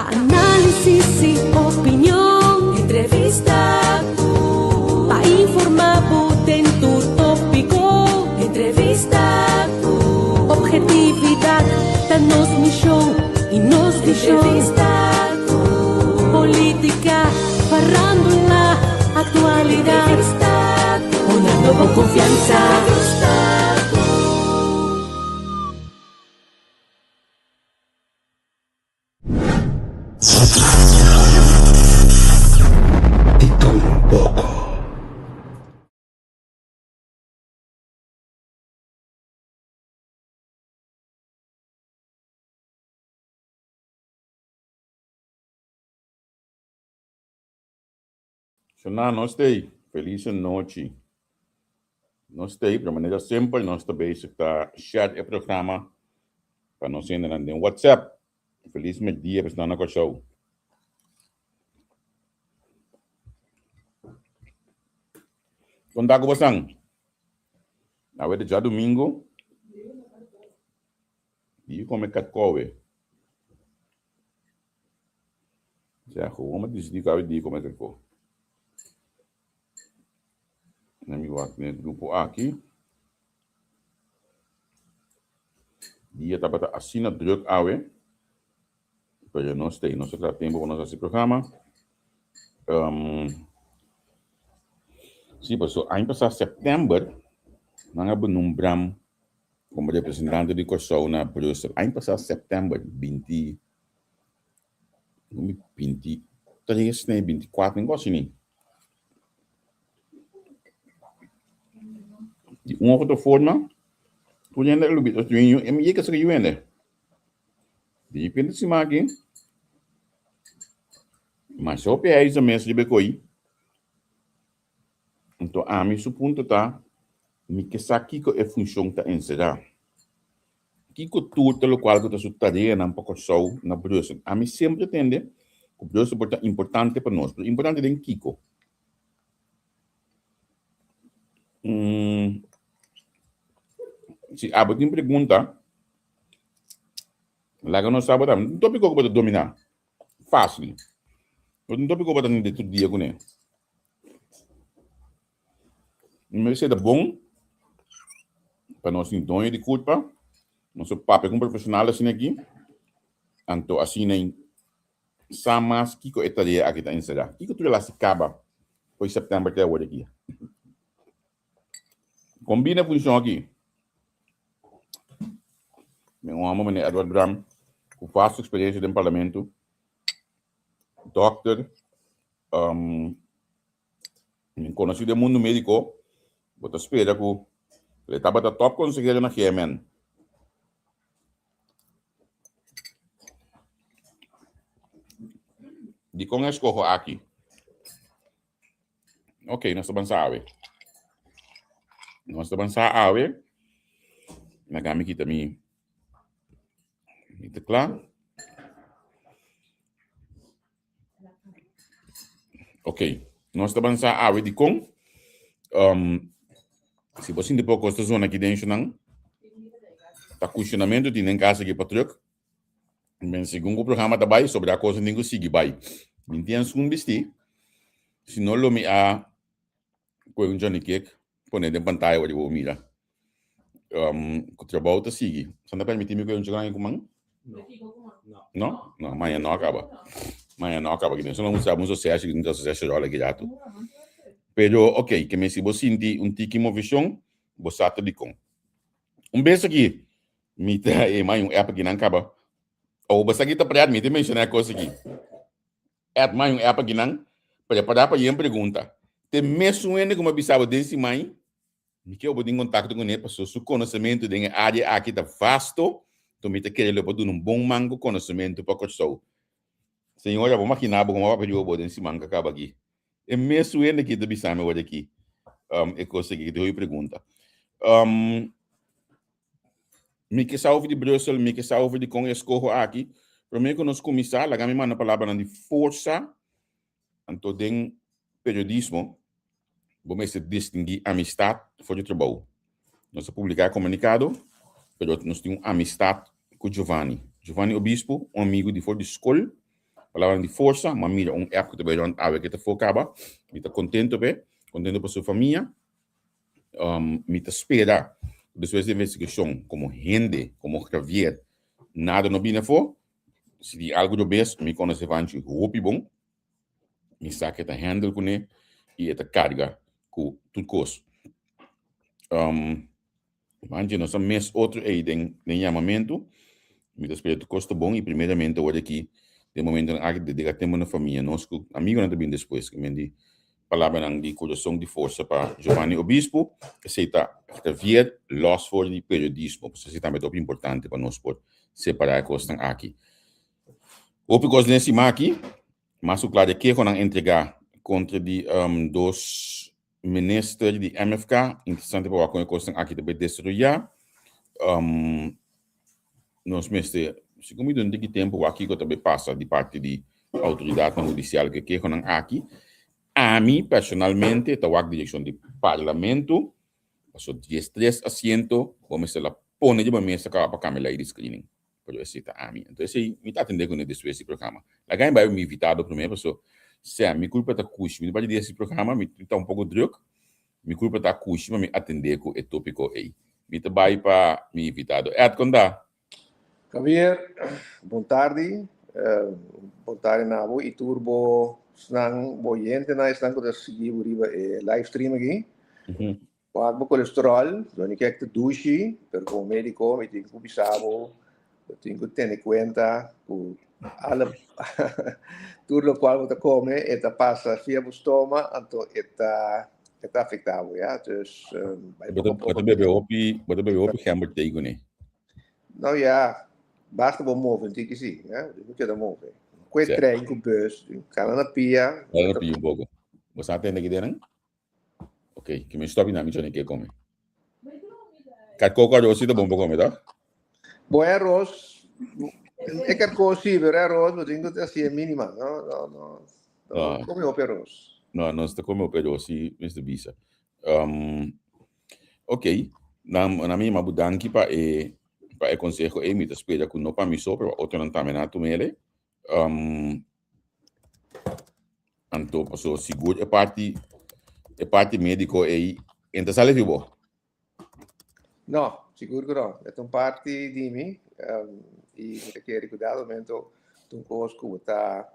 Pa análisis i opinion. Entrevista ku. Pa informá bo den tur tópiko. Entrevista ku. Obhetividat ta nos mishon i nos vishon. Entrevista ku. Polítika, farándula, aktualidat. Entrevista ku. Honrando bo konfiansa. Entrevista ku. Di tur un poko. Shona, nos t'ei. Feliz nochi. Nos t'ei, pero manera semper nos ta bezig ta share e programa pa nos hendenan den WhatsApp. Feliz merdia pa esnan na Kòrsou. Kon ta ku bosan? Awe ta djadumingu. Di kome katkowe. Sea, gewoon met disidí ku awe di kome katko. Let me wak den e grupo aki. Dia tabata asina druk awe. Pero nos tei, nos a traha tempo pa nos hasi programa. Um, sí, paso aña pasá september nan a benoembram Komo representante di Kòrsou na Brussel aña pasá sèptèmber binti 23 nee 24 un kos asina. Di un of otro forma tur hende a lubida e mi yega yu hende. Di repente siman aki masha hopi hèiza mes riba e koi. Anto ami su punto ta, mi ke sa kiko e funshon ta enserá. Kiko tur ta lokual ku ta su tareanan pa Kòrsou na Brussel? Ami semper tende ku Brussel por ta importante pa nos, pero importante den kiko? Si abo tin pregunta, laga nos sa bo tambe. Un tópiko ku bo ta dominá fásil, pero un tópiko ku bo ta tende tur dia kuné. Mester ta bon pa nos tin doño di kulpa, nos a papia ku un profeshonal asina aki, anto asina ei sa mas kiko e tarea aki ta enserá. Kiko tur el hasi kaba for di sèptèmber te awor aki? Kon bini e funshon aki? Mi un hòmber manera Edward Bram ku vasto eksperensia den parlamento, dòkter, Mi konosí den mundu médiko, bo ta spera ku e tabata tòp konsehero na GMN. Dikon e skoho aki? Ok, nos ta bansa awe. Nos ta bansa awe. Laga mi kita mi mi tecla. Ok, nos ta bansa awe dikon. Um, si bo sinti poko esta zona aki den nan, ta kushonamentu tin den kas aki pa truk. Men segun ku programa ta bai, sobra kosa tin ku sigui bai. Mi tin skun bisti, si no lo mi a Koe un Johnny Cake pone den pantaya ora bo mira. Um, ku trabou ta sigui. San ta permiti mi koe un chokran ku man? No? No, maña no acaba. Maña no acaba. Ki solo un sabe un soseshi, un soseshi rola ki rato. Pero, ok, ke me si bo sinti un tiki movishon, bo sa ta dikon. Un bes aki, mi ta e mai un app aki nan kaba. O bo sa ki ta pret, mi ta menciona e kos aki. App mai un app akinan, prepará pa yen pregunta. Te mesun hende ku mi a bisa bo den siman, mi ke bo tin kontakto kuné pasobra su konosementu den e área aki ta vasto, enton mi ta kere lo por duna un bon man ku konosementu pa Kòrsou. Señora, bo maginá bo komo a papia riba bo den siman ku a kaba aki. E mesun hende aki ta bisa mi awor aki e kos aki, ku tin hopi pregunta. Mi ke sa over di Brussel, mi ke sa over di kon e eskoho aki. Promé ku nos kuminsá, laga mi manda palabranan di forsa. Anto den periodismo, bo mester distinguí amistat for di trabou. Nos a publiká e komunikado, pero nos tin un amistat ku Giovanni. Giovanni Obispo, un amigu di for di skol. Palabranan di forsa, m'a mira un app ku ta bai rònt awe ku e ta for kaba. Mi ta kontento p'e, kontento pa su famia. Mi ta spera ku despues di investigashon komo hende, komo Javier, nada no bini afó. Si tin algu robes, mi konosé Vanchi hopi bon. Mi sa ku e ta handle kuné i e ta karga ku tur kos. Manchi nos a mes otro ei den den yamamentu. Mi ta spera tur kos ta bon i primeramente awor aki den momentonan aki dedica tempo na famia nos ku amigonan ta bin despues. Ki men di palabranan di kurason di forsa pa Giovanni Obispo. Esei ta Javier los for di periodismo. Pasobra esei tambe ta hopi importante pa nos por separa e kosnan aki. Hopi kos den e siman aki. Mas ku kla di e kehonan entrega kontra di dos Minister di MFK, interesante pa wak kon e kosnan aki ta bay desaroyá. Nos mester, segun mi duna tiki tempu, wak kiko ta bay pasa di parti di outoridatnan hudisial ku e kehonan aki. Ami personalmente ta wak direkshon di Parlamento, pasobra 13 asiento bo mester la pone riba mesa kaba pa kambia lei di screening. Pero esei ta ami. Anto esei mi ta atendé kuné despues di programa. Laga mi bai mi invitado promé paso sea mi kulpa ta kushi. Mi ta bai di e programa, mi ta un poko drùk. Mi kulpa ta kushi pa mi atendé ku e tópiko ei. Mi ta bai pa mi invitado. Ed, kon ta? Javier, bon tardi. Bon tardi na bo i tur bo esnan, bo oyentenan, esnan ku ta sigui bo riba e live stream aki. Wak bo kolesterol, doni kek ta dushi, pero komo mediko mi tin ku bisa bo, bo tin ku tene kuenta ku ala tur lokual bo ta kome e ta pasa via bo stoma, anto e ta e ta afekta bo, ya. Dus bai poko poko. Bo ta bebe hopi, bo ta bebe hopi gember thee kuné? No ya, basta bo move un tiki si, ya, bo keda move. Kue trein ku bus, kana na pia. Kana na pia un poko. Bo sa tende kidenan? Ok, ki mi stop na mi chone ke come. Karko ku arroz si ta bon pa come, toch? Bon arroz, e karko si, pero arroz bo tin ku hasi e minima, no, no, no. No come hopi arroz. No, nos ta come hopi arroz si, Mester Bisa. Um, ok, na, na mi yama bo danki pa e, pa e conseho ei, mi ta spera ku no pa mi so, pero pa otronan tambe nan a tum'el. Um, anto paso sigur e parti e parti médico ei enta sali fi bo. No, sigur ku no. E ta un parti di mi um, i mi ta kere ku dado momento ta un kos ku bo ta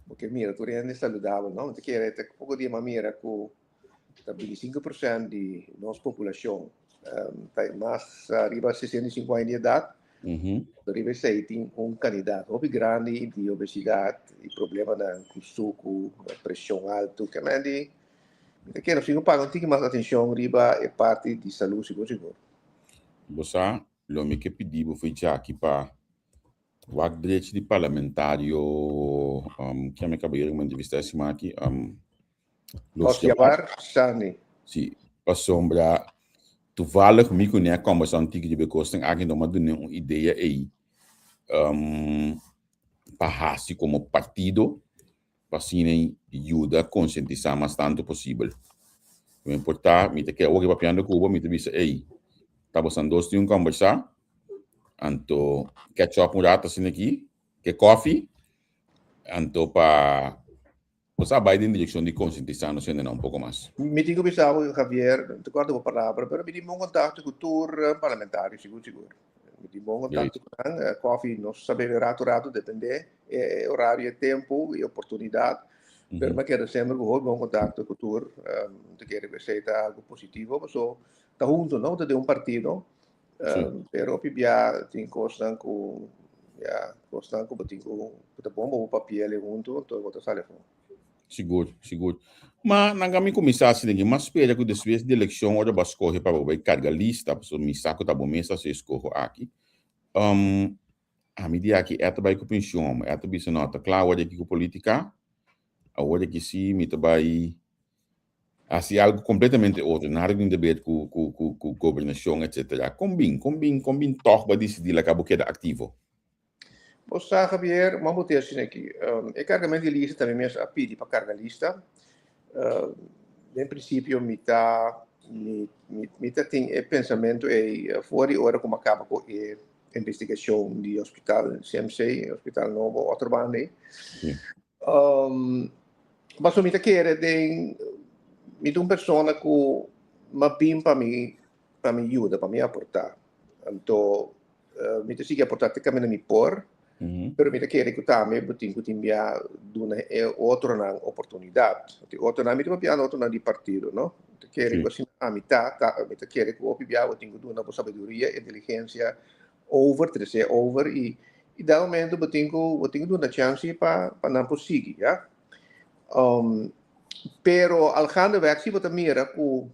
bo ke mira tur hende saludabel, no? Mi ta kere ta poko dia mi a mira ku ta 25% di nos populashon ta mas riba 65 aña di edat. Riba esei tin un kantidat hopi grandi di obesidat i problemanan ku suku, preshon altu. Ke men di mi ta kere nos tin ku paga un tiki mas atenshon riba e parti di salú sigur sigur. Bo sa, lo mi ke pidi bo for djaki pa Wak drechi di parlamentario, um, ken mi caballero ku mi entrevista e siman aki? Um, Los Jabar Sani. Si, pasobra toevallig mi ku ne a kombersa un tiki riba e kosnan aki, no m'a duna un idea ei um, pa hasi komo partido pa asina yuda konsientisá mas tantu posibel. No importá, mi ta kere awor papiando ku bo, mi ta bisa, ey, ta bosan dos tin un kombersá, anto catch up un rato asina aki, ke kofi, anto pa bo sa bai den direkshon di konsientisá nos hendenan un poko mas. Mi tin ku bisa bo, Javier, no ta kòrda bo palabra, pero mi tin bon kontakto ku tur parlamentario, sigur sigur. Mi tin bon contacto cu nan. Eh, koffie nos sa bebe rato rato, depende e horario, e tempo e oportunidad. Pero me queda sempre cu hopi bon contacto cu tur. Um, te kere que esey ta algo positivo, paso ta hunto, no? Ta de un partido. Um, Pero hopi bia tin cosnan cu, ja, cosnan cu bo tin cu, cu ta bon bo papiel hunto, entonces bo ta sali afó. Sigur, sigur. Ma nan ka mi kuminsá asina aki. M'a spera ku despues di elekshon ora bo a skohe pa bo bai karga lista, pasobra mi sa ku ta bo mes a hasi e skoho aki. Um, ami di aki e ta bai ku penshon, e ta bisa no, ta kla awor aki ku politika, awor aki si mi ta bai hasi algu kompletamente otro, nada ku tin ta ber ku ku ku ku gobernashon etsetera. Kon bin, kon bin, kon bin tòg bo a disidí laga bo keda aktivo? Bo sa Javier, man bo te asina aki. E kargament di lista ta mi mes a pidi pa karga lista. Den prinsipio mi ta mi mi ta tin e pensamentu ei for di ora ku mi a kaba ku e investigashon di hospital CMC, hospital nobo Otterbaan ei. Pasobra mi ta kere den mi ta un persona ku m'a bin pa mi pa mi yuda, pa mi aportá. Anto mi ta sigui aportá te kaminda mi por, pero mi ta kere ku tambe bo tin ku tin bia duna e otronan oportunidat. E otronan, mi ta papiando otronan di partido, no? Mi ta kere ku asina ami ta, mi ta kere ku hopi bia bo tin ku duna bo sabiduria, inteligensia over, trese over i i dado momento bo tin ku bo tin ku duna chansi pa pa nan por sigui, ya. Pero al gaandeweg si bo ta mira ku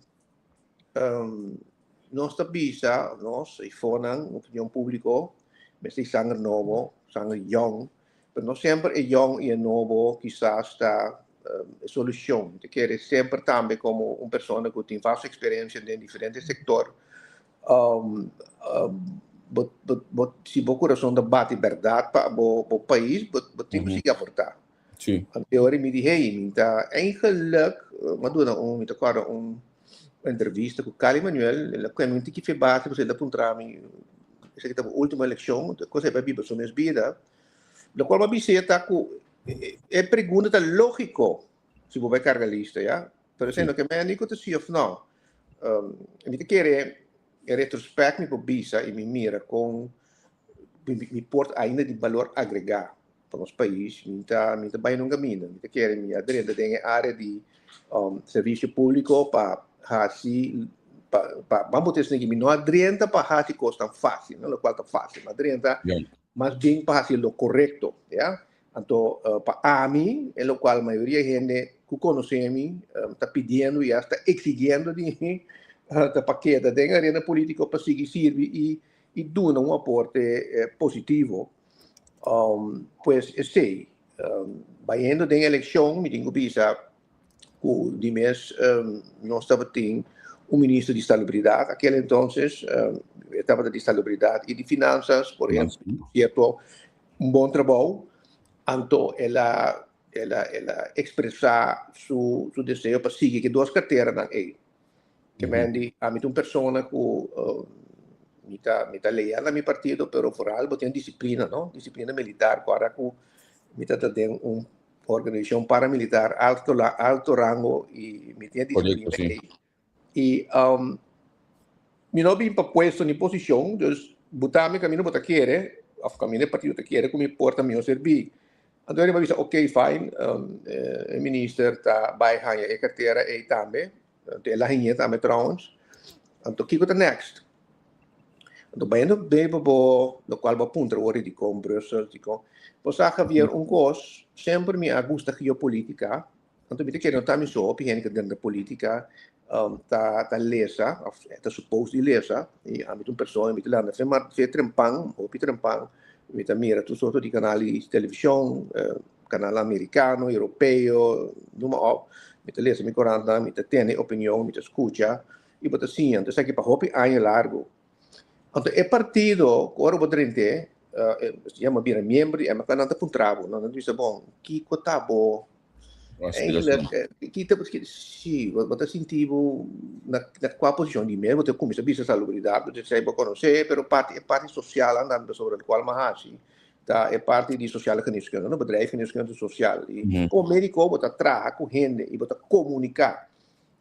Nos ta bisa, nos, eifonan, opinion públiko, mester di sanger nobo, sanger yòn, pero no semper e yòn i e nobo kisas ta e solushon. Mi ta kere semper tambe komo un persona ku tin vasto eksperensia den diferente sektor, bo, bo, bo, si bo kurason ta bati bèrdat pa bo, bo pais, bo, bo tin ku sigui aportá. Sí. Anto ora mi di, hey, mi ta eigenlijk, mi a duna un, mi ta kòrda un entrevista ku Cali Manuel, el a kue mi un tiki fe base, pasobra el a puntra mi, esaki ta bo último elekshon, kos ei bai biba su mes bida. Lokual mi a bis'é ta ku e pregunta ta lógiko si bo bai karga lista, ya. Pero esei no ke men ni ku ta sí òf nò. Mi ta kere en retrospect mi por bisa i mi mira kon mi por ainda di balor agregá pa nos pais, mi ta mi ta bai nunca minda. Mi ta kere mi a drenta den e area di servicio publico pa haci pa pa ban bo tesneki mi no a drenta pa haci cosnan facil, no locual ta facil, mi a drenta mas bien pa haci lo corecto, ya. Anto pa ami, e locual mayoria hende cu conoce mi ta pidiendo y hasta exigiendo di mi ta pa keda den arena politico pa sigui sirbi y y duna un aporte positivo. Pues esei, bayendo den elekshon mi tin ku bisa ku di mes nos tabatin un minister di salubridat akel entonces, e tabata di salubridat i di finansas, por sierto un bon trabou, anto el a el a el a ekspresá su su deseo pa sigui ku e dos karteranan ei. Ke men di, ami ta un persona ku mi ta mi ta leal na mi partido, pero vooral bo tin disiplina, no? Disiplina militar, ku ora ku mi ta ta den un organisashon paramilitar alto alto rango i mi tin e disiplina ei. I mi no bin pa puesto ni posishon, dus buta mi kaminda bo ta kere, òf kaminda e partido ta kere ku mi por ta mihó serbí. Anto mi a bisa ok fine, e minister ta bai haña e kartera ei tambe, anto el a hañ'é tambe trouwens. Anto kiko ta next? Anto bayendo bei pa bo lokual bo a puntra wor dikon Brussel, dikon. Bo sa Javier un kos, semper mi a gusta geopolitica, Anto mi ta kere no ta mi so, hopi hende ku ta den politica ta ta lesa of ta supos di lesa i ami ta un persona mi ta lanta fe mar fe trempan hopi trempan mi ta mira tur sorto di kanal di televishon kanal amerikano europeo numa op mi ta lesa mi korantnan mi ta tene opinion mi ta skucha i bo ta siña anto esaki pa hopi aña largu anto e partido ku ora bo drent'é ya bo bira miembro di MK nan ta puntra bo nan ta bisa bon kiko ta bo Eigenlijk, kita, sí, bo ta sinti bo na, na kua posishon di mes, bo ta kuminsá bisa salubridat, bo ta esei bo konosé, pero parti, e parti sosial andando sobre el kual mi a hasi, ta e parti di sociale geneeskunde, no? Bedrijfsgeneeskunde sosial. I komo médiko bo ta traha ku hende i bo ta komuniká.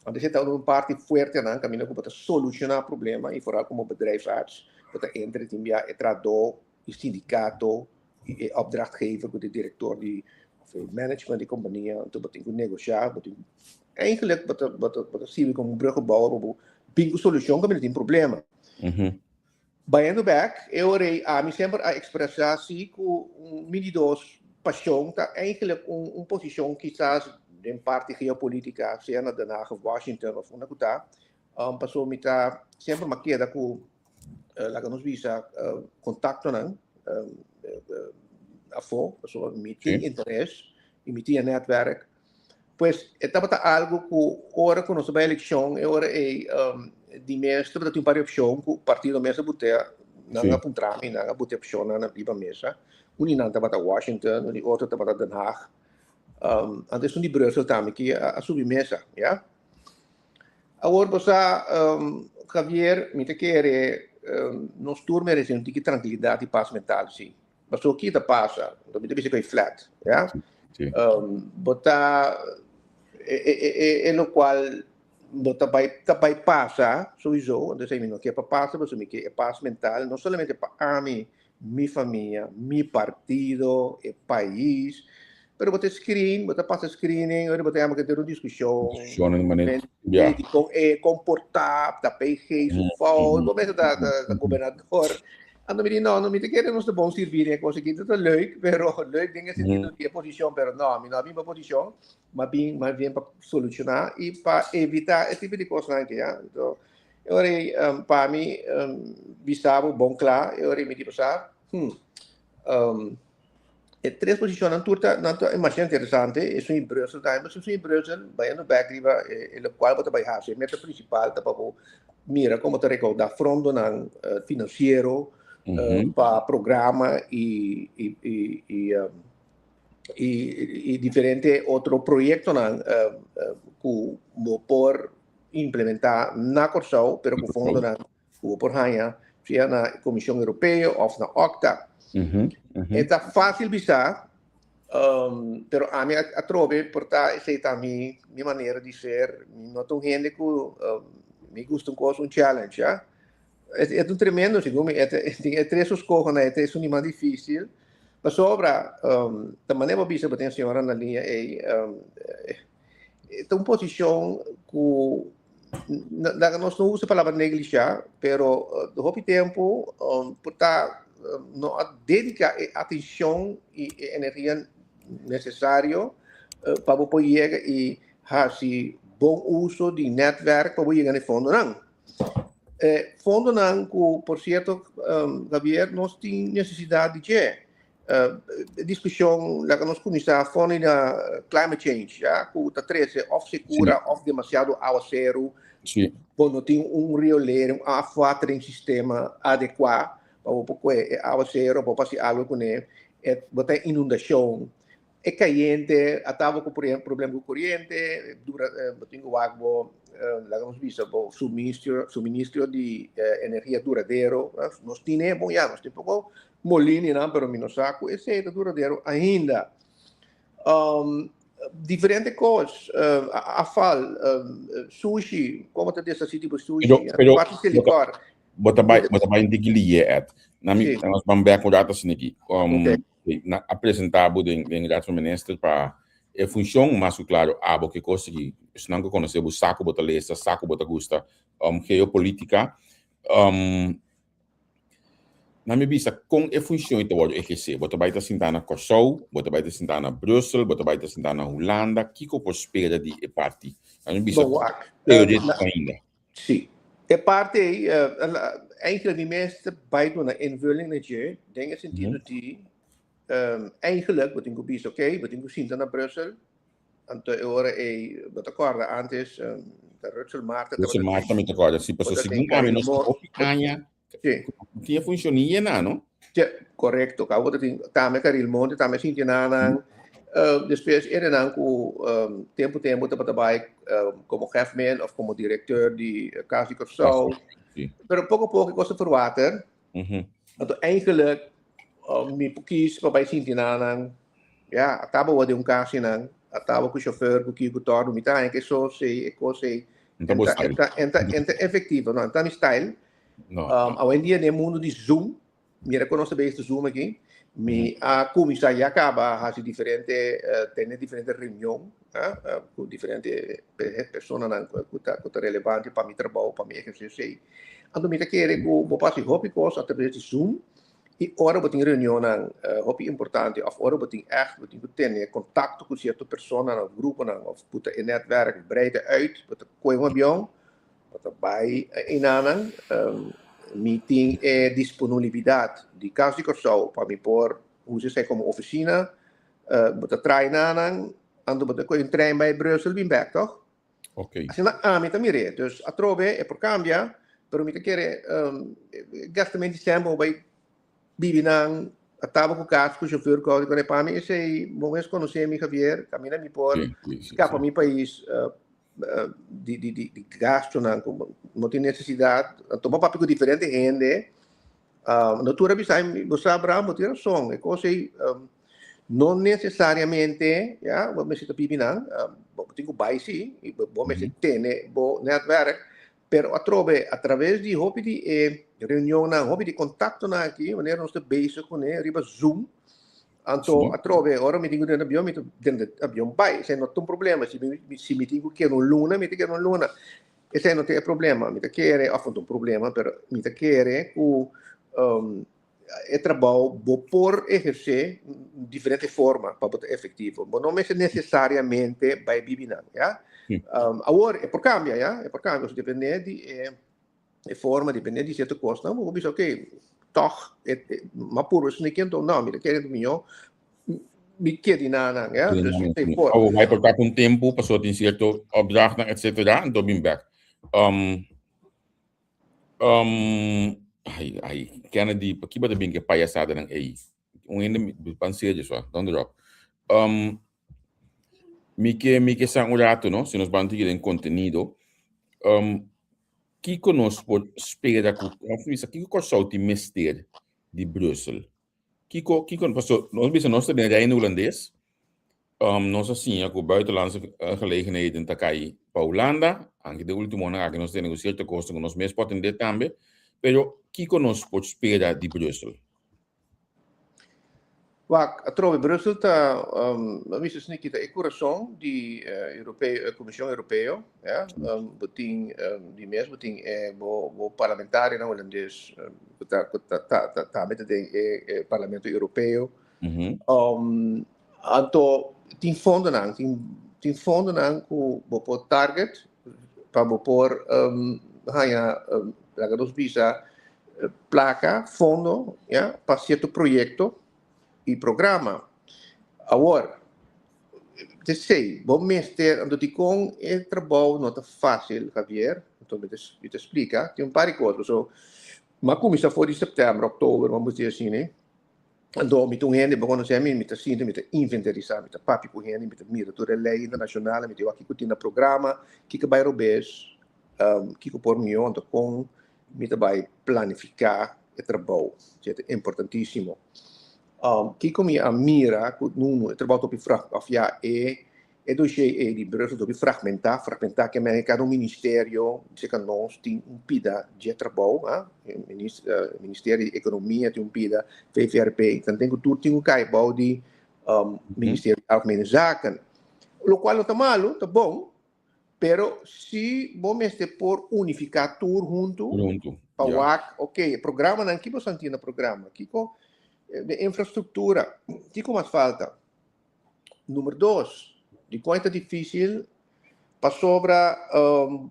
Anto esei ta un parti fuerte nan kaminda ku bo ta solushoná problema i foral komo bedrijfsarts bo ta entra tin bia e trahadó i sindikato i e opdrachtgever ku ta e direktor di of e management di kompania anto bo tin ku negoshá bo tin eigenlijk bo ta bo ta bo ta sirbi komo un bruggenbouwer pa bo bin ku solushon kaminda tin problema. Bayendo bek e ora ei ami semper a ekspresá si ku un mi di dos pashon ta eigenlijk un un posishon kisas den parti geopolitika sea na Den Haag of Washington of unda ku ta pasobra mi ta semper mi a keda ku laga nos bisa kontaktonan afó pasobra mi tin interes i mi tin e nètwèrk. Pues e tabata algu ku ora ku nos a bai elekshon e ora ei di mes tabata tin un par di opshon ku partido mes a butea nan a puntra mi nan a butea opshonnan riba mesa. Un di nan tabata Washington un di otro tabata Den Haag. Anto esun di Brussel tambe ki a subi mesa ya. Awor bo sa Javier mi ta kere. nos tur merece un tiki trankilidat i pas mental, si. Pasobra ki ta pasa, anto mi ta bisa ku e flat, ya. Bo ta e lokual bo ta bai ta bai pasa souiso, anto esei mi no ke pa pasa pasobra mi ke e pas mental no solamente pa ami, mi famia, mi partido, e pais, pero bo ta screen, bo ta pasa screening, ora bo ta yama ke un diskushon, di kon e komportá, ta PG su fout, bo mester ta gobernador. Anto mi di no, no mi ta kere nos ta bon sirbi den e kos aki, ta leuk, pero leuk den e sentido di e posishon, pero no, mi no a bin pa posishon, ma bin mas bien pa soluciona y pa evita e tipo di cosnan aki ya. Entonces, e ora ei pa mi bisa bo bon cla, e ora ei mi di pasá, e tres posicionnan tur ta nan ta masha interesante, esun di Brussel tambe, pasobra esun di Brussel bayendo bek riba e locual bo ta bay haci, e meta principal ta pa bo mira como ta recauda frondonan financiero pa programa y y y diferente otro proyectonan cu bo por implementa na Corsou, pero cu fondonan cu bo por haña sea na Comision Europeo of na OCTA. E ta facil bisa, pero ami atrobe por ta esey ta mi manera di ser. Mi no ta un hende cu mi gusta un cos, un challenge, ya. E ta un tremendo, segun mi, e ta tin e tres eskohonan, e ta esun di mas dificil, pasobra ta manera bo bisa bo tin e señora na liña ey, e ta un posicion cu laga nos no usa e palabra neglisha, pero hopi tempo por ta no a dedica e atencion y e energia necesario pa bo por yega y haci bon uso di netwerk pa bo yega na e fondonan. E fondonan ku, por sierto, Javier, nos tin nesesidat di dje. E diskushon laga nos kuminsá fondo na climate change, ya, ku ta trese òf sekura òf demasiado awaseru. Bo no tin un riolering, un afwateringsistema adekuá pa bo por kue e awaseru, bo por hasi algu kuné. Bo ta inundashon. E kayente a taba ku problem ku koriente, dura bo tin ku wak bo laga nos bisa bo suministro suministro di energia duradero. Nos tine bon ya nos tin poko molininan pero mi no sa ku esei ta duradero ainda. Diferente kos afal sushi komo ta deshasí di bo sushi parti selikor. Bo ta bai bo ta bai un tiki liye Ed. Na mi nos ban bek un rato asin'aki. Na a presentá bo den den Raad van Minister pa e funshon, mas ku klaro abo ke kos aki esnan ku konosé bo sa ku bo ta lesa, sa ku bo ta gusta geopolítika. Na mi bisa kon e funshon ei ta wòrdu ehersé? Bo ta bai ta sintá na Kòrsou, bo ta bai ta sintá na Brussel, bo ta bai ta sintá na Hulanda, kiko por spera di e parti? Na mi bisa teorétiko ainda. Sí. E parti ei, eigenlijk mi mester bai duna invulling na dje, den e sentido di, eigenlijk bo tin ku bisa, oké, bo tin ku sinta na Brussel, anto e ora ei, bo ta kòrda antes, ta Rutshel Martha tabata. Rutshel Martha mi ta kòrda, sí, pasobra segun ami nos ta hopi aña ku tin e funshon ni yena, no? Sí, korekto. Kaba bo ta tin tambe Caril Monte tambe sinti nanan. Despues erenan ku tempu tempu tabata bai komo hefman òf komo direkteur di Kas di Kòrsou. Pero poko poko e kos a verwater. Anto eigenlijk mi por kis pa bai sinti nanan. Ya, a taba wou den un kas einan, a taba ku shofèr ku kiko tòrdu. Mi ta haña ku e sos ei, e kos ei, en ta efektivo. No, en ta mi style. No. Awendia den e mundu di Zoom, mira kon nos ta bezig Zoom aki, mi a kuminsá ya kaba hasi diferente, tene diferente reunion ku diferente personanan ku ta ku ta relevante pa mi trabou, pa mi ehersisio ei. Anto mi ta kere ku bo por hasi hopi kos a traves di Zoom i ora bo tin reunionnan hopi importante òf ora bo tin ègt bo tin ku tene kontakto ku sierto personanan òf gruponan òf ku ta e nètwèrk breida uit, bo ta kohe un avion Bo ta bai einanan, mi tin e disponibilidat di Kas di Kòrsou pa mi por usa esei komo ofisina. Bo ta traha einanan, anto bo ta kohe un trein bai Brussel bin bèk, tòg? Ok. Asina ami ta mir'é. Dus atrobe e por kambia, pero mi ta kere gastamento di sèn bo bai bibi nan, a taba ku kas ku shofùr ku outo ku pa mi esei bo mes konosé mi Javier, kaminda mi por skapa mi pais. di di di di gastonan ku no tin nesesidat. Anto bo papia ku diferente hende, no tur a bisa bo sa Abraham bo tin rason, e kos ei no nesesariamente ya bo mester ta bibi nan, bo tin ku bai si i bo mester tene bo netwerk, pero atrobe atraves di hopi di e reunionnan, hopi di kontaktonan aki wanneer nos ta bezig kuné riba Zoom. Anto atrobe ora mi tin ku den avion mi ta den avion bai, esei no ta un problema. Si mi si mi tin ku keda un luna mi ta keda un luna, esei no ta e problema. Mi ta kere, òf no ta un problema, pero mi ta kere ku e trabou bo por ehersé diferente forma pa bo ta efektivo. Bo no mester nesesariamente bai bibi nan, ya. Awor e por kambia, ya, e por kambia, depende di e e forma depende di cierto cosnan bo por bisa ok toch m'a purba esaki anto no mi ta kere ta mihó mi keda na nan ya dus e por. Abo bai por kap un tempu pasobra tin cierto opdrachtnan etcetera anto bin bek ai ai Kennedy paki bo ta bin ku e payasadanan ei un hende pan serio so donder op mi ke mi ke sa un rato no si nos ban tiki den contenido Kiko nos por spera ku, òf bisa, kiko Kòrsou tin mester di Brussel? Kiko, kiko, paso nos bisa nos ta den Reino Hulandes, nos a siña ku buitenlandse aangelegenheden ta kai pa Hulanda, anke den ultimonan aki nos tene ku sierto kosnan ku nos mes por atendé tambe, pero kiko nos por spera di Brussel? Wak, atrobe Brussel ta, lo mi bisa esaki ta e kurason di Europeo, e Komishon Europeo, ya. Bo tin di mes bo tin e bo bo parlamentarionan hulandes ku ta ku ta ta ta tambe ta den e e Parlamento Europeo. Anto tin fondonan, tin tin fondonan ku bo por target pa bo por haña laga nos bisa plaka, fondo, ya, pa sierto proyekto i programa. Awor, t'esei, bo mester, anto dikon e trabou no ta fásil, Javier? Anto mi ta mi ta splika, tin un par di kos, pasobra mi a kuminsá for di sèptèmber, òktober, vamos a disi asina, anto mi ta un hende, bo konosé mi, mi ta sinti, mi ta inventarisá, mi ta papia ku hende, mi ta mira tur e lei internashonal, mi ta wak kiko tin na programa, kiko bai robes, kiko por mihó, anto kon mi ta bai planifiká e trabou. Esei ta importantísimo. Kiko mi a mira ku nunu e trabou ta hopi frag òf ya e e dossier ei di Brussel ta hopi fragmentá, fragmentá ke men kada un ministerio seka nos tin un pida dje trabou ha ministerio di ekonomia tin un pida, VVRP, tanten ku tur tin ku kai bou di ministerio di algemene zaken. Lokual no ta malu, ta bon. Pero si bo mester por unifiká tur huntu Huntu, pa ja. wak, ok, e programanan, ki bo santi na programa? Kiko de infrastruktura, kiko mas falta? Number dos, dikon e ta difísil? Pasobra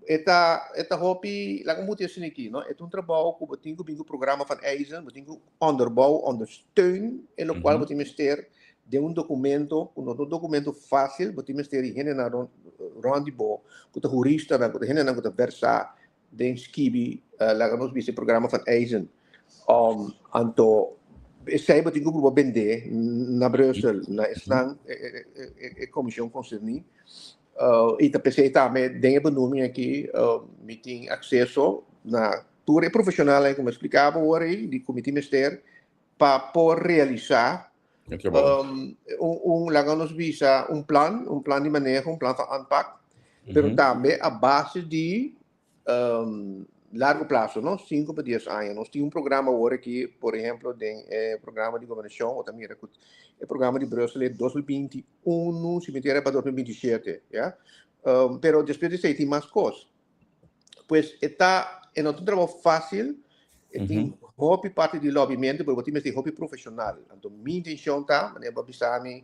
e ta e ta hopi, laga mi muti asina aki, no? E ta un trabou ku bo tin ku bin ku programa van eisen, bo tin ku onderbouw, ondersteun e lokual bo tin mester den un documento cu no ta un documento facil, bo tin mester di hendenan rond rond di bo cu ta huristanan, cu ta hendenan cu ta versa den skibi laga nos bisa e programa van eisen. Anto esey bo tin cu pruba bende na Brussel, na esnan e comision concerni. Y ta pesey tambe den e benoeming aki mi tin acceso na tur e profesionalnan cu mi a splica bo awor ey di cu mi tin mester pa por realisá un, laga nos bisa, un plan, un plan di maneho, un plan van aanpak, pero tambe a base di largo plazo, no? 5 pa 10 aña. Nos tin un programa awor aki, por ehemplo, den e programa di gobernashon, bo ta mira ku e programa di Brussel e 2021, si mi tera pa 2027, ya? Pero despues di esei tin mas kos. Pues e ta, e no ta un trabou fácil, e tin hopi parti di lobbymentu, pero bo tin mester hopi profesional. Anto mi intencion ta, manera bo a bisa mi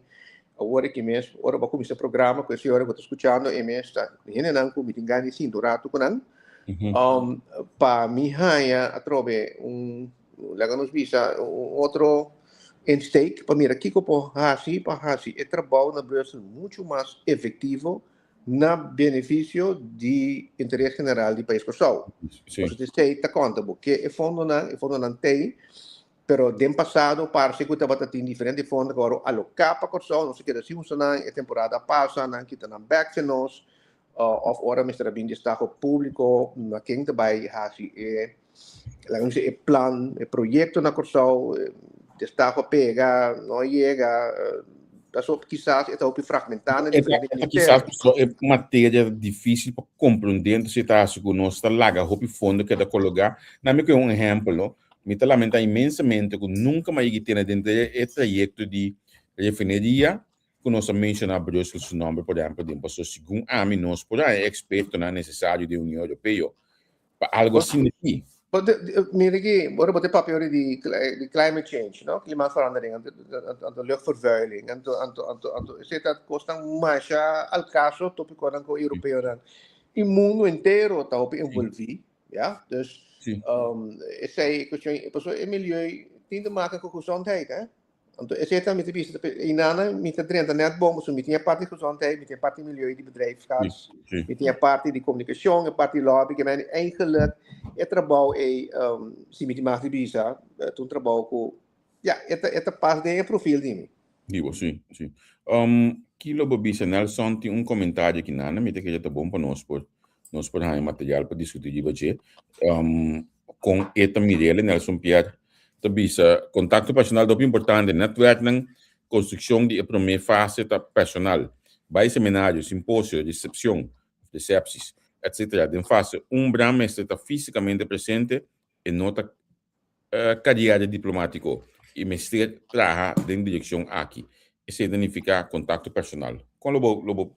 awor aki mes, ora bo a cuminsa e programa cu e señora cu ta scuchando e mes ta hendenan cu mi tin gana di sinta un rato cu nan, pa mi haña atrobe un, laga nos bisa, un otro insteek pa mira kico por haci pa haci e trabou na Brussel mucho mas efectivo na benefisio di interes general di pais Kòrsou. Sí. Pasobra esei ta konta bo ke e fondonan, e fondonan t'ei, pero den pasado parse ku tabata tin diferente fondo ku a wòrdu aloká pa Kòrsou, nos a keda sin usa nan, e temporada a pasa, nan kita nan bèk fe nos. Of ora mester a bin destaho públiko, na ken ta bai hasi e, laga nos bisa, e plan, e proyekto na Kòrsou, destaho a pega, no a yega, paso kisas e ta hopi fragmentá na diferente E ta kisas paso e materia ta difísil pa komprondé, entonces e ta hasi ku nos ta laga hopi fondo keda kologá. Na mi kohe un ehèmpel, no, mi ta lamentá inmensamente ku nunka mi a yega tene den e trayekto di refineria ku nos a menshoná Brussel su nòmber por ehèmpel den paso segun ami nos por haña e ekspertonan nesesario den Union Europeo pa algu asina aki. Mira aki, ora bo ta papia ora di di climate change, no? Klimaatverandering, anto anto luchtvervuiling, anto anto anto anto esei ta kosnan masha al kaso, topikonan ku europeonan i mundu entero ta hopi envolví, ya. Dus esei kuestion, pasobra e milieu tin te maken ku gezondheid, hè. Anto esei ta mi ta bisa, einana mi ta drenta net bon, pasobra mi tin e parti gezondheid, mi tin e parti milieu di bedrijfsarts, mi tin e parti di comunicacion, e parti lobby, ke men eigenlijk e trabou ei, si mi tin mag di bisa, ta un trabou ku, ya, e ta e ta pas den e profil di mi. Di bo, si, si. Ki lo bo bisa? Nelson tin un komentario aki nana, mi ta kere ta bon pa nos por nos por haña material pa diskutí riba dje. Kon e ta mir'el, Nelson Pierre ta bisa, Kontakto personal ta hopi importante. Netwerknan, konstrukshon di e promé fase ta personal. Bai seminario, simposio, resepshon, resepsis, etc. Den fase un bra mester ta físikamente presente, e no ta kariera diplomátiko i mester traha den direkshon aki. Esei ta nifiká kontakto personal. Kon lo bo lo bo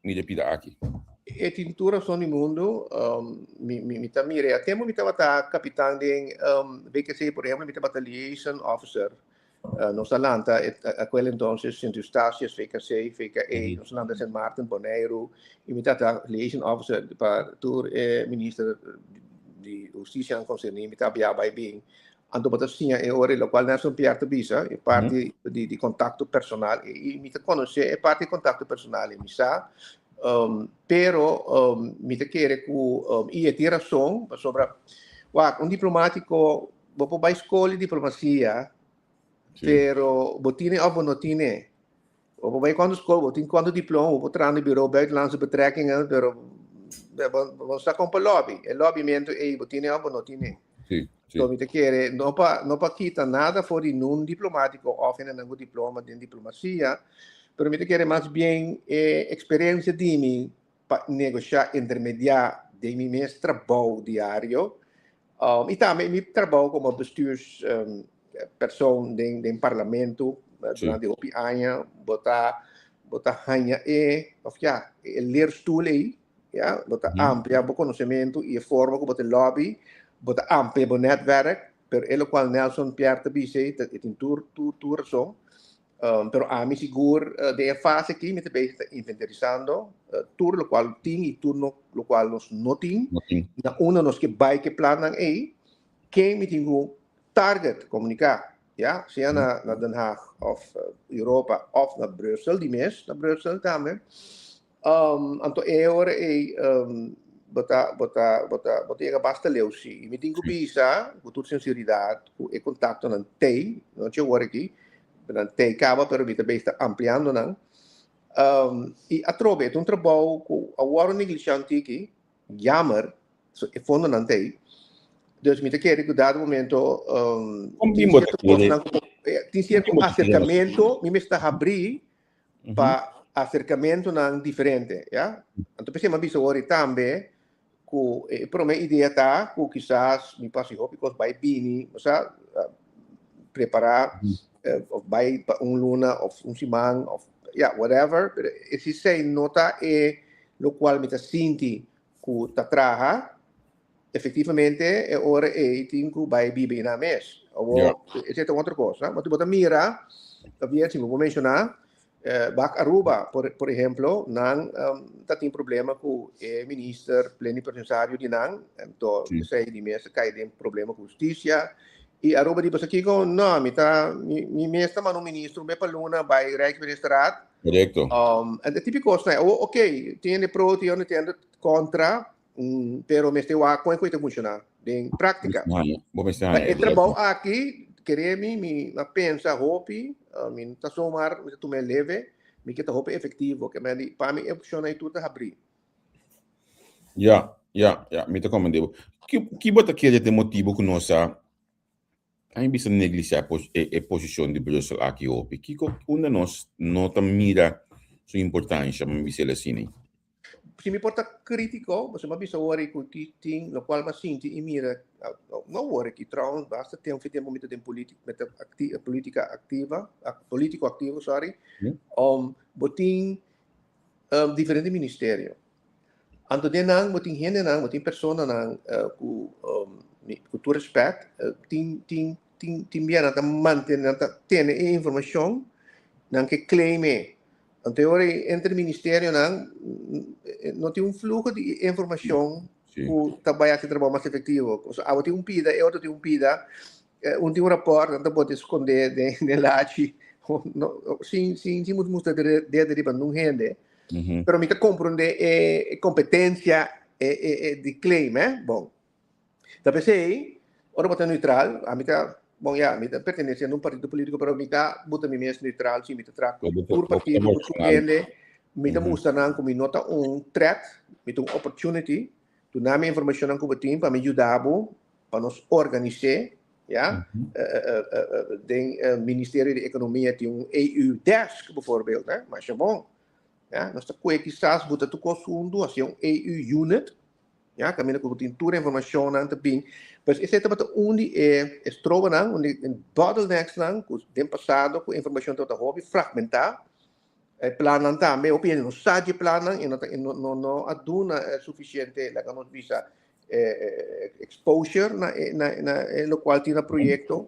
mira e pida aki? E tin tur rason di mundu. Mi mi ta mira e a tempu mi tabata kapitan den VKC por ehempel mi tabata liaison officer. Nos a lanta aquel entonces Sint Eustatius, VKC, VKE, nos a lanta Sint Maarten, Boneiru i mi tabata liaison officer pa tur e minister di hustisianan konserní mi ta bia bai bin. Anto bo ta siña e ora lokual Nelson Pierre ta bisa, e parti di di kontakto personal i mi ta konosé e parti di kontakto personal i mi sa, pero mi ta kere ku i e tin rason pasobra wak un diplomátiko bo por bai skol di diplomasia pero bo tine òf bo no tine. Bo por bai kuantu skol, bo tin kuantu diploma, bo por traha na Bureau Buitenlandse Betrekkingen, pero bo no sa kon pa lobby. E lobbymentu ei bo tine òf bo no tine. So mi ta kere no pa no pa kita nada for di nun diplomátiko òf hendenan ku diploma den diplomasia, pero mi ta kere mas bien e eksperensia di mi pa negoshá, intermediá den mi mes trabou diario I tambe mi trabou komo bestuurspersoon den den parlamento durante hopi aña bo ta bo ta haña e of ya e leerstoel ei ya bo ta amplia bo konosementu i e forma ku bo ta lobby bo ta amplia bo netwerk pero e lokual Nelson Pierre ta bisa ei e tin tur tur tur rason. Pero ami sigur den e fase aki mi ta bezig ta inventarisando tur lokual tin i tur lokual nos no tin. Na unda nos ke bai ke plannan ei, ken mi tin ku target komuniká, ya, sea na na Den Haag òf Europa òf na Brussel di mes, na Brussel tambe. Anto e ora ei bo ta bo ta bo ta bo ta yega basta leu si. I mi tin ku bisa ku tur sinseridat ku e kontaktonan t'ei, no dje wor aki, nan t'ei kaba pero mi ta bezig ta ampliando nan. I atrobe e ta un trabou ku a wòrdu neglisha un tiki, jammer, so e fondonan t'ei. Dus mi ta kere ku dado momento tin sierto kosnan ku tin sierto aserkamento mi mester habrí pa aserkamentunan diferente, ya. Anto p'esei mi a bisa wor tambe ku e promé idea ta ku kisas mi por hasi hopi kos bai bini, osea prepará òf bai pa un luna òf un siman òf ya whatever, pero esei no ta e lokual mi ta sinti ku ta traha. Efectivamente e ora ei tin ku bai biba einan mes. Awor, esei ta un otro kos, no? Bo ta mira, Javier, si mi por menshoná, bak Aruba, por, por ehemplo, nan ta tin problema ku e minister plenipotenciario di nan, anto esei di mes a kai den problema ku hustisia. I Aruba di, Pasobra kiko? No, mi ta, mi, mi mes ta manda un minister un bes pa luna bai Rijksministerraad. Korekto. En e tipo kosnan. Awor, oké, tin hende pro, tin hende kontra. Pero mester wak kon e ta funciona den práctica. Bo mester haña. E trabou aki, kere mi, mi a pensa hopi, mi no ta zomaar, mi ta tuma e leve, mi ke ta hopi efectivo. Ke men di, pa mi e opcionnan ei tur ta habrí. Ja, ja, ja, mi ta comprende bo. Ki, ki bo ta kere ta e motibo ku nos a, a mi bisa neglishá e, e posishon di Brussel aki hopi? Kiko, unda nos no ta mira su importansha, mi bisa el asina? Si mi por ta krítiko, pasobra mi a bisa awor ku tin lokual mi a sinti i mira, no awor aki, trouwens basta tempu, fe tempu mi ta den polítika, mi ta polítika aktiva, polítiko aktivo, sorry, bo tin diferente ministerio. Anto den nan bo tin hendenan, bo tin personanan ku ku tur respèt tin tin tin tin bia nan ta mantene, nan ta tene e informashon, nan ke claim e. Anto e ora ei entre ministerionan no tin un fluho di informashon ku ta bai hasi trabou mas efektivo. Abo tin un pida, e otro tin un pida, un tin un rapòrt, nan ta bota skondé den den lachi, sin sin sin mustra dedo riba nun hende. Pero mi ta komprondé e kompetensia e e di claim, eh. Bon. Ta p'esei, ora bo ta neutral, ami ta, bon ya, mi ta pertenesé na un partido polítiko, pero mi ta buta mi mes neutral, si mi ta traha ku tur partido, ku tur hende, mi ta mustra nan ku mi no ta un threat, mi ta un opportunity, duna mi e informashonnan ku bo tin pa mi yuda bo, pa nos organis'é, ya, den Ministerio di Ekonomia tin un EU desk, bijvoorbeeld, hè, masha bon, ya, nos ta kue kisas buta tur kos huntu, hasi un EU unit, ya, kaminda ku tin tur informashonnan ta bin. Pues esei tabata un di e estrobanan, un di e bottlenecksnan ku den pasado ku informashon tabata hopi fragmentá. E plannan tambe, hopi hende no sa di e plannan i no ta no no no a duna e sufisiente, laga nos bisa, exposure na e na na e lokual tin na proyekto.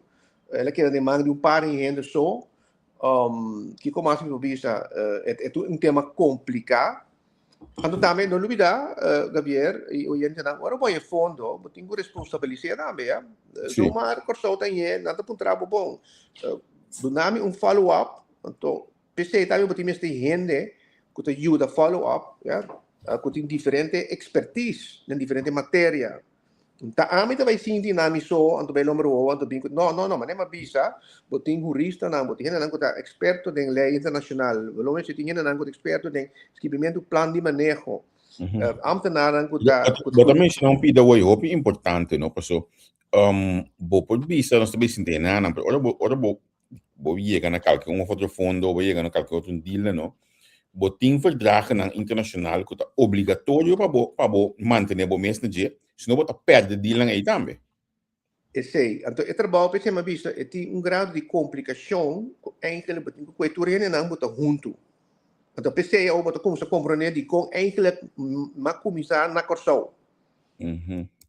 El a keda den man di un par di hende so. Kiko mas mi por bisa? E ta un tema kompliká. Anto tambe no lubida, Gavier y oyentenan, ora bo haña fondo, bo tin ku responsabilis'é tambe, ya. Zomaar Kòrsou ta hañ'é, nan ta puntra bo, bon, duna mi un follow up, anto p'esei tambe bo tin mester hende ku ta yuda follow up, ya, ku tin diferente expertise den diferente materia. Ta ami ta bai sinti na mi so, anto bai lombra wowo, anto bin ku, no, no, no, manera mi a bisa, bo tin huristanan, bo tin hendenan ku ta eksperto den lei internashonal, bo lo mester tin hendenan ku ta eksperto den skibimentu plan di maneho, ambtenarnan ku ta. Bo ta menshoná un pida hoy hopi importante, no, paso bo por bisa nos ta bai sinti hendenan, pero ora bo, ora bo bo yega na kalke un of otro fondo, bo yega na kalke otro deal, no, bo tin verdragennan internacional ku ta obligatorio pa bo pa bo mantene bo mes na dje, sino bo ta perde dealnan ei tambe. Esei. Anto e trabou p'esei mi a bisa e tin un grado di komplikashon ku eigenlijk bo tin ku kue tur hendenan bo ta huntu. Anto p'esei awor bo ta kuminsá komprondé dikon eigenlijk mi a kuminsá na Kòrsou.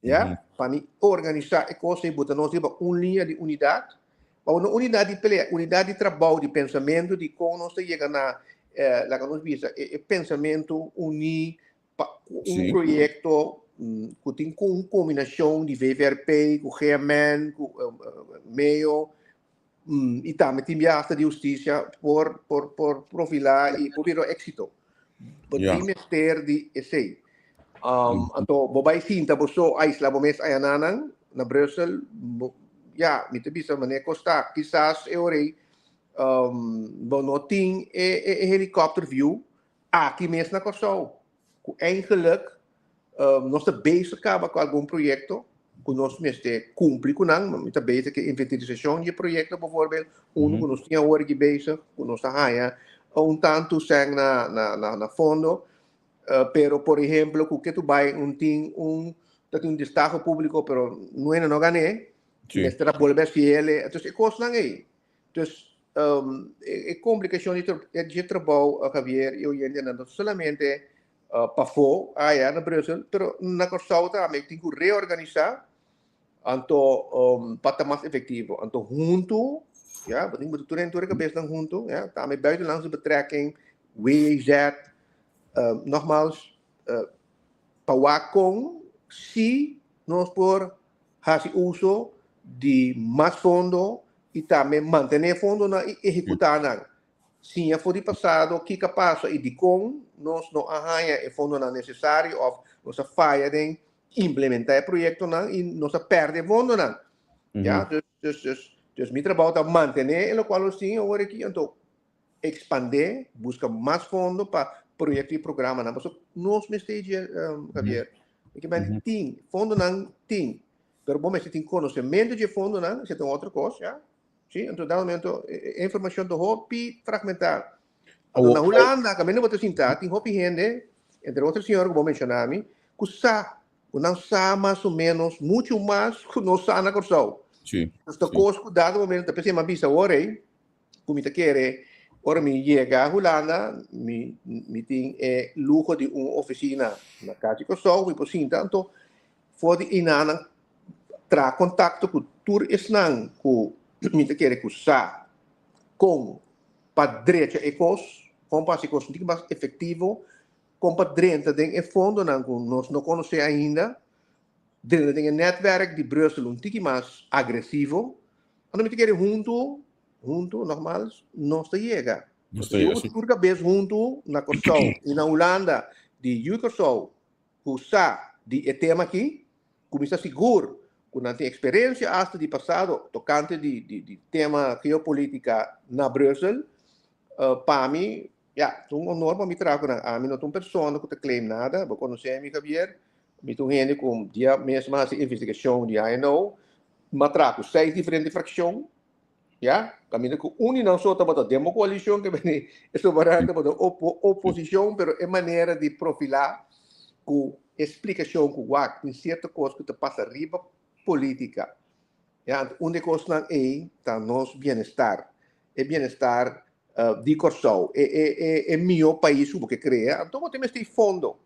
Ya, pa mi organisá e kos ei bo ta nos riba un liña di unidat. Pa una unidat di pelea, unidat di trabou, di pensamentu, di kon nos ta yega na, laga nos bisa, e pensamentu uní pa un proyekto ku tin ku un kombinashon di VVRP, ku GMN, ku meo, i tambe tin bia hasta di hustisia por por por profilá i por bira un éksito. Bo tin mester di esei. Anto bo bai sinta bo so aisla bo mes ayananan na Brussel, bo, ya, mi ta bisa manera kos ta, kisas e ora ei bo no tin e e helicopter view aki mes na Kòrsou, ku eigenlijk nos ta bezig kaba ku algun proyekto ku nos mester kumpli ku nan. Mi ta bezig ku e inventarisashon di e proyekto bijvoorbeeld, unu ku nos tin awor aki bezig, ku nos ta haña un tantu sèn na na na fondo, pero por ehemplo ku ke tu bai un tin un ta tin un destaho públiko pero nuena no gan'é, mester a bolbe hasiel, entonces e kosnan ei. Dus e komplikashon di dje trabou, Javier i oyentenan, no ta solamente pafó aya na Brussel, pero na Kòrsou tambe tin ku reorganisá anto pa ta mas efektivo. Anto huntu, ya, bo tin ku tur hende tur e kabesnan huntu, ya, tambe buitenlandse betrekking, WEZ, nogmaals, pa wak kon si nos por hasi uso di mas fondo i tambe mantené fondonan i ehekutá nan. Siña for di pasado kiko a pasa i dikon nos no a haña e fondonan nesesario òf nos a faya den implementá e proyektonan i nos a pèrdè e fondonan. Ya, dus, dus, dus, dus mi trabou ta mantené e lokual nos tin awor aki, anto ekspandé, buska mas fondo pa proyekto i programanan. Pasobra nos mester dje, Javier. Mi ke men tin, fondonan tin, pero bo mester tin konosementu di e fondonan, esei ta un otro kos, ya. Sí, anto dado momento e informashon ta hopi fragmentá. Anto na Hulanda, kaminda bo ta sintá, tin hopi hende, entre otro e señor ku bo menshoná mi, ku sa, ku nan sa mas o ménos muchu mas ku nos sa na Kòrsou. Nos ta kos ku dado momento, ta p'esei mi a bisa awor ei, ku mi ta kere ora mi yega Hulanda, mi mi tin e luho di un ofisina na Kas di Kòrsou, mi por sinta, anto for di einanan traha kontakto ku tur esnan ku mi ta kere ku sa kon pa drecha e kos, kon pa hasi e kos un tiki mas efektivo, kon pa drenta den e fondonan ku nos no konosé ainda, drenta den e nètwèrk di Brussel un tiki mas agresivo. Anto mi ta kere huntu, huntu, nogmaals, nos ta yega. Nos ta yega, si. Tur kabes huntu na Kòrsou i na Hulanda di yu Kòrsou ku sa di e tema aki, ku mi sa sigur ku nan tin eksperensia asta di pasado tokante di di tema geopolitika na Brussel, pa mi, ya, ta un honor pa mi traha ku nan. Ami no ta un persona ku ta claim nada, bo konosé mi Javier, mi ta un hende ku dia mes mi a hasi investigashon di INO, mi a traha ku seis diferente frakshon, Ya, kaminda ku un di nan so tabata den bo koalishon ke bini e soberano tabata oposishon, pero e manera di profilá ku e splikashon ku wak tin sierto kos ku ta pasa riba politika. Ya, anto un di e kosnan ei ta nos bienestar, e bienestar di Kòrsou, e e e e mihó pais ku bo ke krea, anto bo tin mester fondo.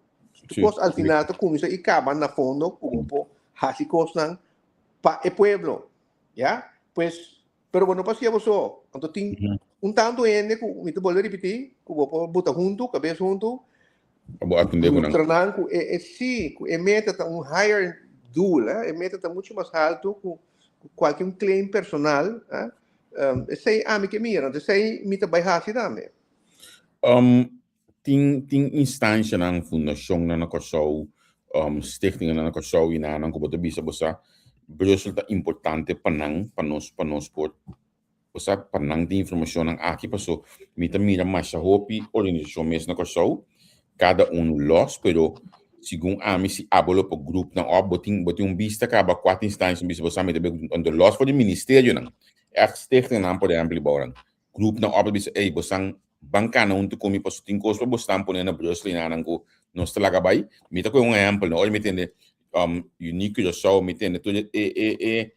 Tur kos al final ta kuminsá i kaba na fondo ku bo por hasi kosnan pa e pueblo. Ya, pues, pero bo no por hasié bo so. Anto tin un tantu hende ku, mi ta bolbe ripití, ku bo por buta huntu, kabes huntu, Pa bo atendé ku nan. mustra nan ku e, e sí, ku e meta ta un higher doel, eh, e meta ta muchu mas haltu ku ku kualke un claim personal, eh. Esei ami ke mira, anto esei mi ta bai hasi tambe. Tin tin instancianan, fundacionnan na Kòrsou, stichtingennan na Kòrsou i nan ku bo ta bisa bo sa Brussel ta importante pa nan, pa nos pa nos por bo sa pa nan tin informacionnan aki paso mi ta mira masha hopi organisacion mes na Kòrsou kada unu lòs pero segun ami si abo lo por groep nan op bo tin bo tin un bista kaba kua ta instancia bisa bo sa mi ta bay anto lòs for di ministerionan ègt stichtingennan por ehempel bou nan Groepnan op a bisa, Ey, bosan ban cana hunto cu mi pasobra tin cos pa bosnan pone na Brussel y nanan cu nos ta laga bay. Mi ta coge un ehempel, no? Ora mi tende Unique Curaçao, mi tende tur e, e, e,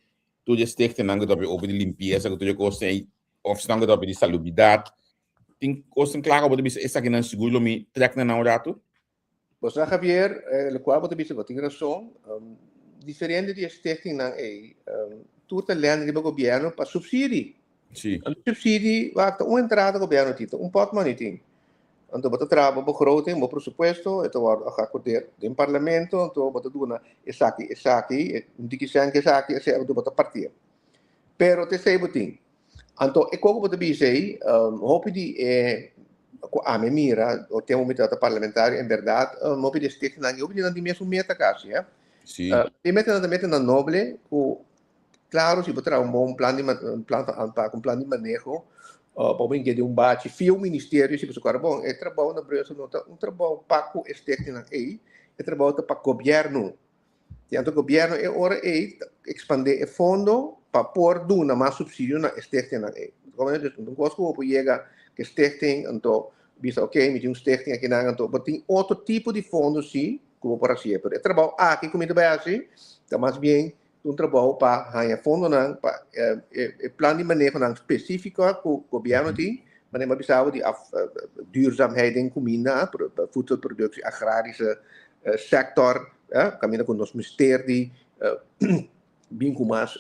tur e stichtingnan cu ta papia over di limpieza cu tur e cosnan ey, of esnan cu ta papia di salubridad. Tin cosnan cla cu bo ta bisa, esakinan sigur lo mi trek na nan un rato. Bo sa Javier, lokual bo ta bisa bo tin rason, diferente di e stichtingnan ei tur ta lèn riba gobièrnu pa supsidi. Sí. Anto supsidi wak ta un entrada gobièrnu tin, ta un pòtmòni tin. Anto bo ta traha bo begroting, bo presupuesto, e ta wòrdu geakordeer den parlamento, anto bo ta duna esaki, esaki, un tiki sèn ku esaki, esei, anto bo ta partia. Pero ta esei bo tin. Anto e koko bo ta bisa ei, hopi di e ku ami mira, o tempu mi tabata parlamentario, en bèrdat hopi di e stichtingnan aki, hopi di nan tin mesun meta kasi, eh. Sí. E metanan ta metanan noble ku klaro si bo traha un bon plan di un plan van aanpak, un plan di maneho, pa bo bin keda un bachi via un ministerio si pasobra bon e trabou na Brussel no ta un trabou pa ku e stichtingnan ei, e trabou ta pa gobièrnu. Di anto gobierno e ora ei ta expande e fondo pa por duna mas subsidio na e stichtingnan ei. Dus un cos cu bo por yega cu e stichting anto bisa ok mi tin un stichting akinan anto bo tin otro tipo di fondo si cu bo por hacié pero e trabou aki cu mi ta bay haci ta mas bien un trabou pa haña fondonan pa e plan di manehonan specifico cu gobierno tin manera mi a bisa bo di duurzaamheid den cuminda voedselproductie agrarische sector Kaminda ku nos mester di bin ku mas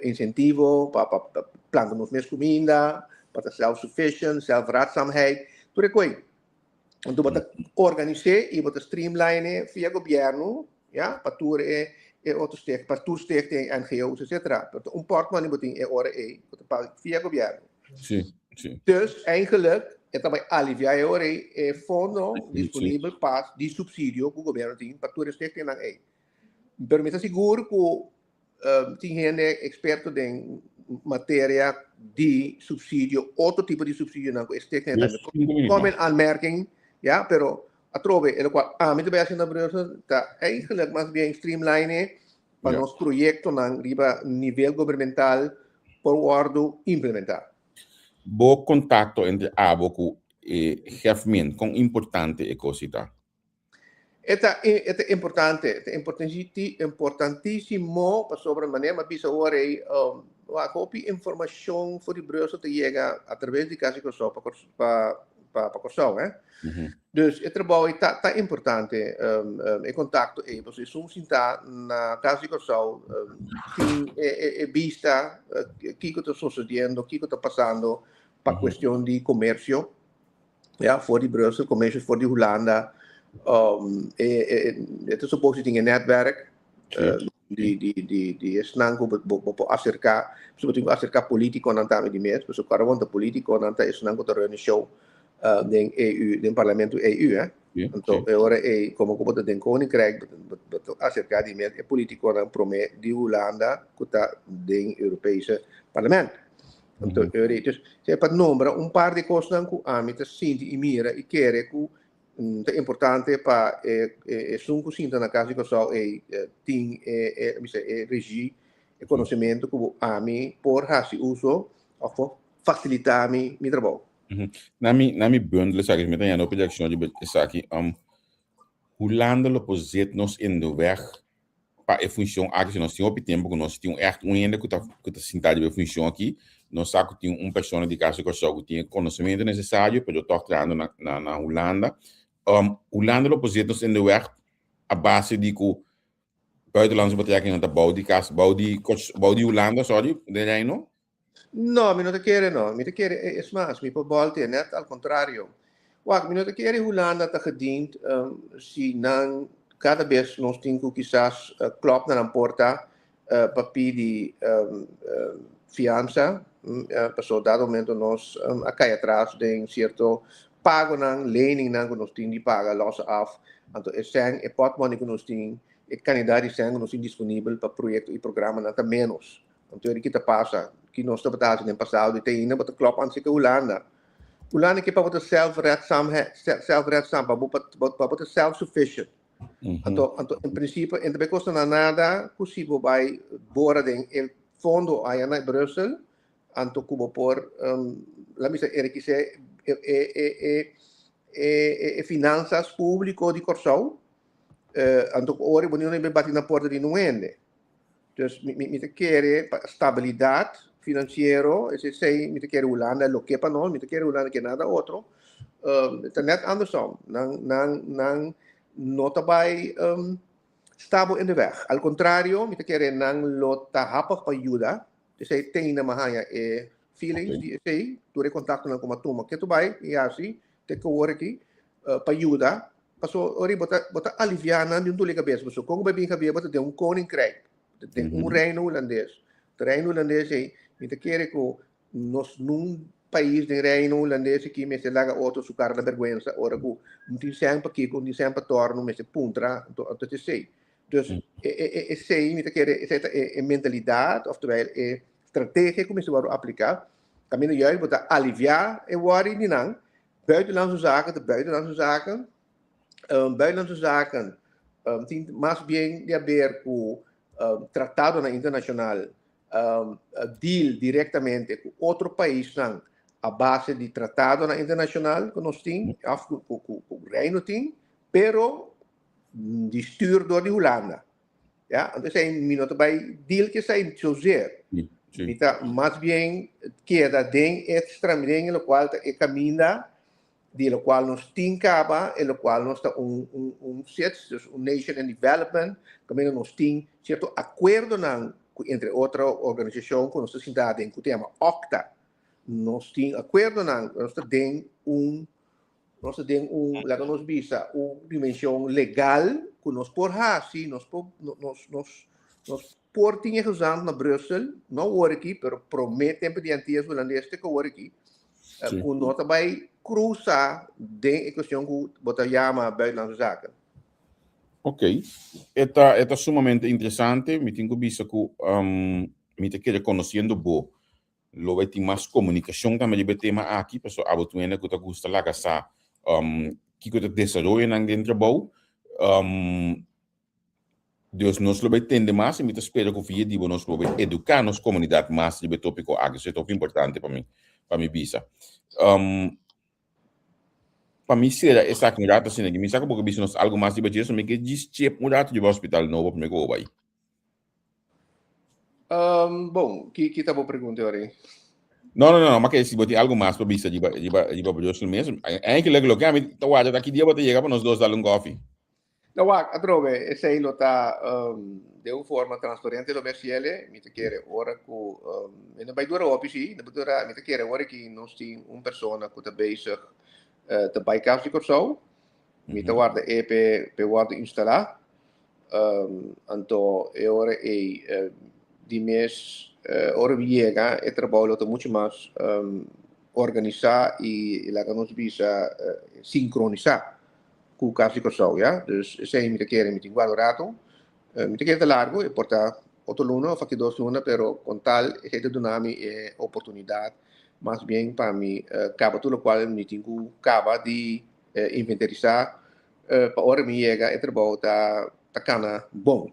insentivo pa planta nos mes kuminda, pa ta self-sufficient, zelfredzaamheid, tur e koi. Anto bo ta organis'é i bo ta streamline via gobièrnu, ya, pa tur e otro stichting, pa tur stichting, NGO's, etcetera. Pero ta un pòrtmòni bo tin e ora ei, bo ta paga via gobièrnu. Sí, sí. Dus eigenlijk e ta bai aliviá e ora ei e fondo disponibel pa di subsidio ku gobièrnu tin pa tur e stichtingnan ei. Pero mi ta sigur ku tin hende eksperto den materia di subsidio, otro tipo di subsidionan ku e stichtingnan tambe. Kom in aanmerking, ya, pero. Atrobe, e lokual ami ta bai hasi na Brussel ta eigenlijk mas bien streamline pa nos proyektonan riba nivel gubernamental por wòrdu implementá. Bo kontakto entre abo ku e Hefmin, kon importante e kos ei ta? E ta e ta importante, e ta importantísimo pasobra manera mi a bisa ora ei wak hopi informashon for di Brussel ta yega atraves di Kas di Kòrsou pa pa pa Kòrsou eh. Dus e trabou ei ta ta importante e kontakto ei pasobra esun sintá na Kas di Kòrsou tin e e e bista kiko ta sosediendo, kiko ta pasando pa kuestion di komersio. Ja, for di Brussel, comercio for di Hulanda. Um, e, e, e, e supposto tin e netwerk uh, di, di, di, di esnan ku bo, bo, bo acerca, so bo tin ku acerca politiconan tambe di mes, so kada wanta politiconan ta esnan ku ta run show uh, den EU, den parlamento EU, eh. Sí, Anto, sí. e ora ei, como ku bo ta den Koninkrijk, bo, bo, bo acerca di mes e politiconan prome di Hulanda ku ta den Europese parlement. Anto, e ora ei, dus, sea pa nombra un par di kosnan ku ami ta sinti i mira i kere ku ta importante pa e esun ku sinta na Kas di Kòrsou ei tin e e mi bisa e regi, e konosementu ku ami por hasi uso òf por fasilitá mi mi trabou. Na mi na mi bundel esaki, mi ta haña hopi reakshon riba esaki, Hulanda lo por zet nos in de weg pa e funshon aki, si nos tin hopi tempu ku nos tin un ègt un hende ku ta ku ta sinta riba e funshon aki, nos sa ku tin un persona di Kas di Kòrsou ku tin e konosementu nesesario, pero tòg trahando na na na Hulanda. Hulanda lo por zet nos in de weg a base di ku buitenlandse betrekkingen ta bou di kas bou di bou di Hulanda, sorry, den Reino? No, mi no ta kere no. Mi ta kere, es mas, mi por boltea net al contrario. Wak, mi no ta kere Hulanda ta gediend um, si nan cada bes nos tin cu kisas uh, klop na nan porta uh, pa pidi um, um, fianza, um, uh, paso dado momento nos um, a cai atras den cierto pagonan, leningnan cu nos tin di paga los af. Anto e sen, e potmoney cu nos tin, e cantidad di sen cu nos tin disponibel pa proyecto y programanan ta menos. Anto eri ki ta pasa? Ki nos tabata hasi den pasado i te ainda bo ta klòp antes ke Hulanda. Hulanda ke pa bo ta zelfredzaamheid, zelfredzaam, pa bo pa bo ta self-sufficient. Anto, anto en principio en ta bai kosta na nada ku si bo bai bora den e fondo aya na Brussel, anto ku bo por, la mi sa enrikisé e e e e e e finanzas públiko di Kòrsou, anto ku ora bo no bai bati na porta di nun hende. Dus mi, mi, mi ta kere pa stabilidad financiero, esei mi ta kere Hulanda lo ke pa nos, mi ta kere Hulanda ke nada otro. Um, ta net andersom. Nan, nan, nan no ta bai um, stabo in de weg. Al contrario, mi ta kere nan lo ta happig pa yuda. Esei teina mi haña e feelings di esei, tur e contactonan ku mi a tuma ketu bai i hasi te ku awor aki pa yuda. Paso ori bo ta bo ta aliviá nan di un doli kabes. Paso kon ku bai bin Javier bo ta den un koninkrijk, den un reino hulandes. E reino hulandes ei mi ta kere ku nos nun pais den reino hulandes aki mester laga otro su kara na bèrgwensa ora ku no tin sèn pa kiko, no tin sèn pa tòrnu, mester puntra anto anto ta esei. Dus e e esei mi ta kere esei ta e mentalidat òftewel e strategia ku mester wòrdu apliká. Kaminda juist bo ta aliviá e wòri di nan Buitenlandse zaken, de buitenlandse zaken. Um, buitenlandse zaken um, tin mas bien di haber ku um, tratadonan internacional, um, deal directamente ku otro paisnan a base di tratadonan internacional ku nos tin, of ku, ku, ku, ku Reino tin, pero di stuur door di Hulanda. Ja, entonces ei mi no ta bai deal ku esei zozeer. Sí. Mi ta mas bien keda den e stramideng en lokual ta e kaminda di lokual nos tin kaba, en lokual nos ta un un un sits, dus un nation in development, kaminda nos tin sierto akuerdonan ku entre otro organisashon ku nos ta sinta aden ku ta yama OCTA. Nos tin akuerdonan, nos ta den un Nos ta den un, laga nos bisa, un dimension legal ku nos por hasi, nos por, nos, nos, nos por tin e gezant na Brussel, no awor aki, pero promé tempo di Antillas Hulandes te ku awor aki, Sí. ku no ta bai krusa den e kuestion ku bo ta yama buitenlandse zaken. Ok. E ta, e ta sumamente interesante. Mi tin ku bisa ku um, mi ta kere konosiendo bo Lo bai tin mas komunikashon tambe riba e tema aki, pasobra abo tur hende ku ta gusta laga sa kiko ta desaroyonan den trabou. Dus nos lo bai tende mas i mi ta spera ku via di bo nos lo bai eduká nos komunidat mas riba e topiko aki. So e ta hopi importante pa mi pa mi bisa. Pa mi sera esaki un rato asina aki, mi sa ku bo ke bisa nos algu mas riba dje, so mi ke djis chep un rato riba hospital nobo promé ku bo bai. Bon, ki ki ta bo pregunta e ora ei? No, no, no, ma ke si bo tin algu mas pa bisa riba riba riba Brussel mes, eigenlijk loke ami ta warda ta ki dia bo ta yega pa nos dos dal un kofi. No wak, atrobe, esei lo ta den un forma transparente lo mes fiele, mi ta kere ora ku mi no bai dura hopi si, no bai dura, mi ta kere ora ki nos tin un persona ku ta bezig ta bai Kas di Kòrsou, mi ta warda e p'e p'e wòrdu instalá, anto e ora ei di mes ora mi yega e trabou lo ta muchu mas organisá i laga nos bisa sinkronisá. Ku Kas di Kòrsou, ya. Dus esei mi ta kere, mi tin guarda un ratu. Mi ta kere ta largu, e por ta otro luna òf aki dos luna, pero kon tal esei ta duna mi e oportunidat mas bien pa mi kaba tur lokual mi tin ku kaba di inventarisá pa ora mi yega e trabou ta ta kana bon.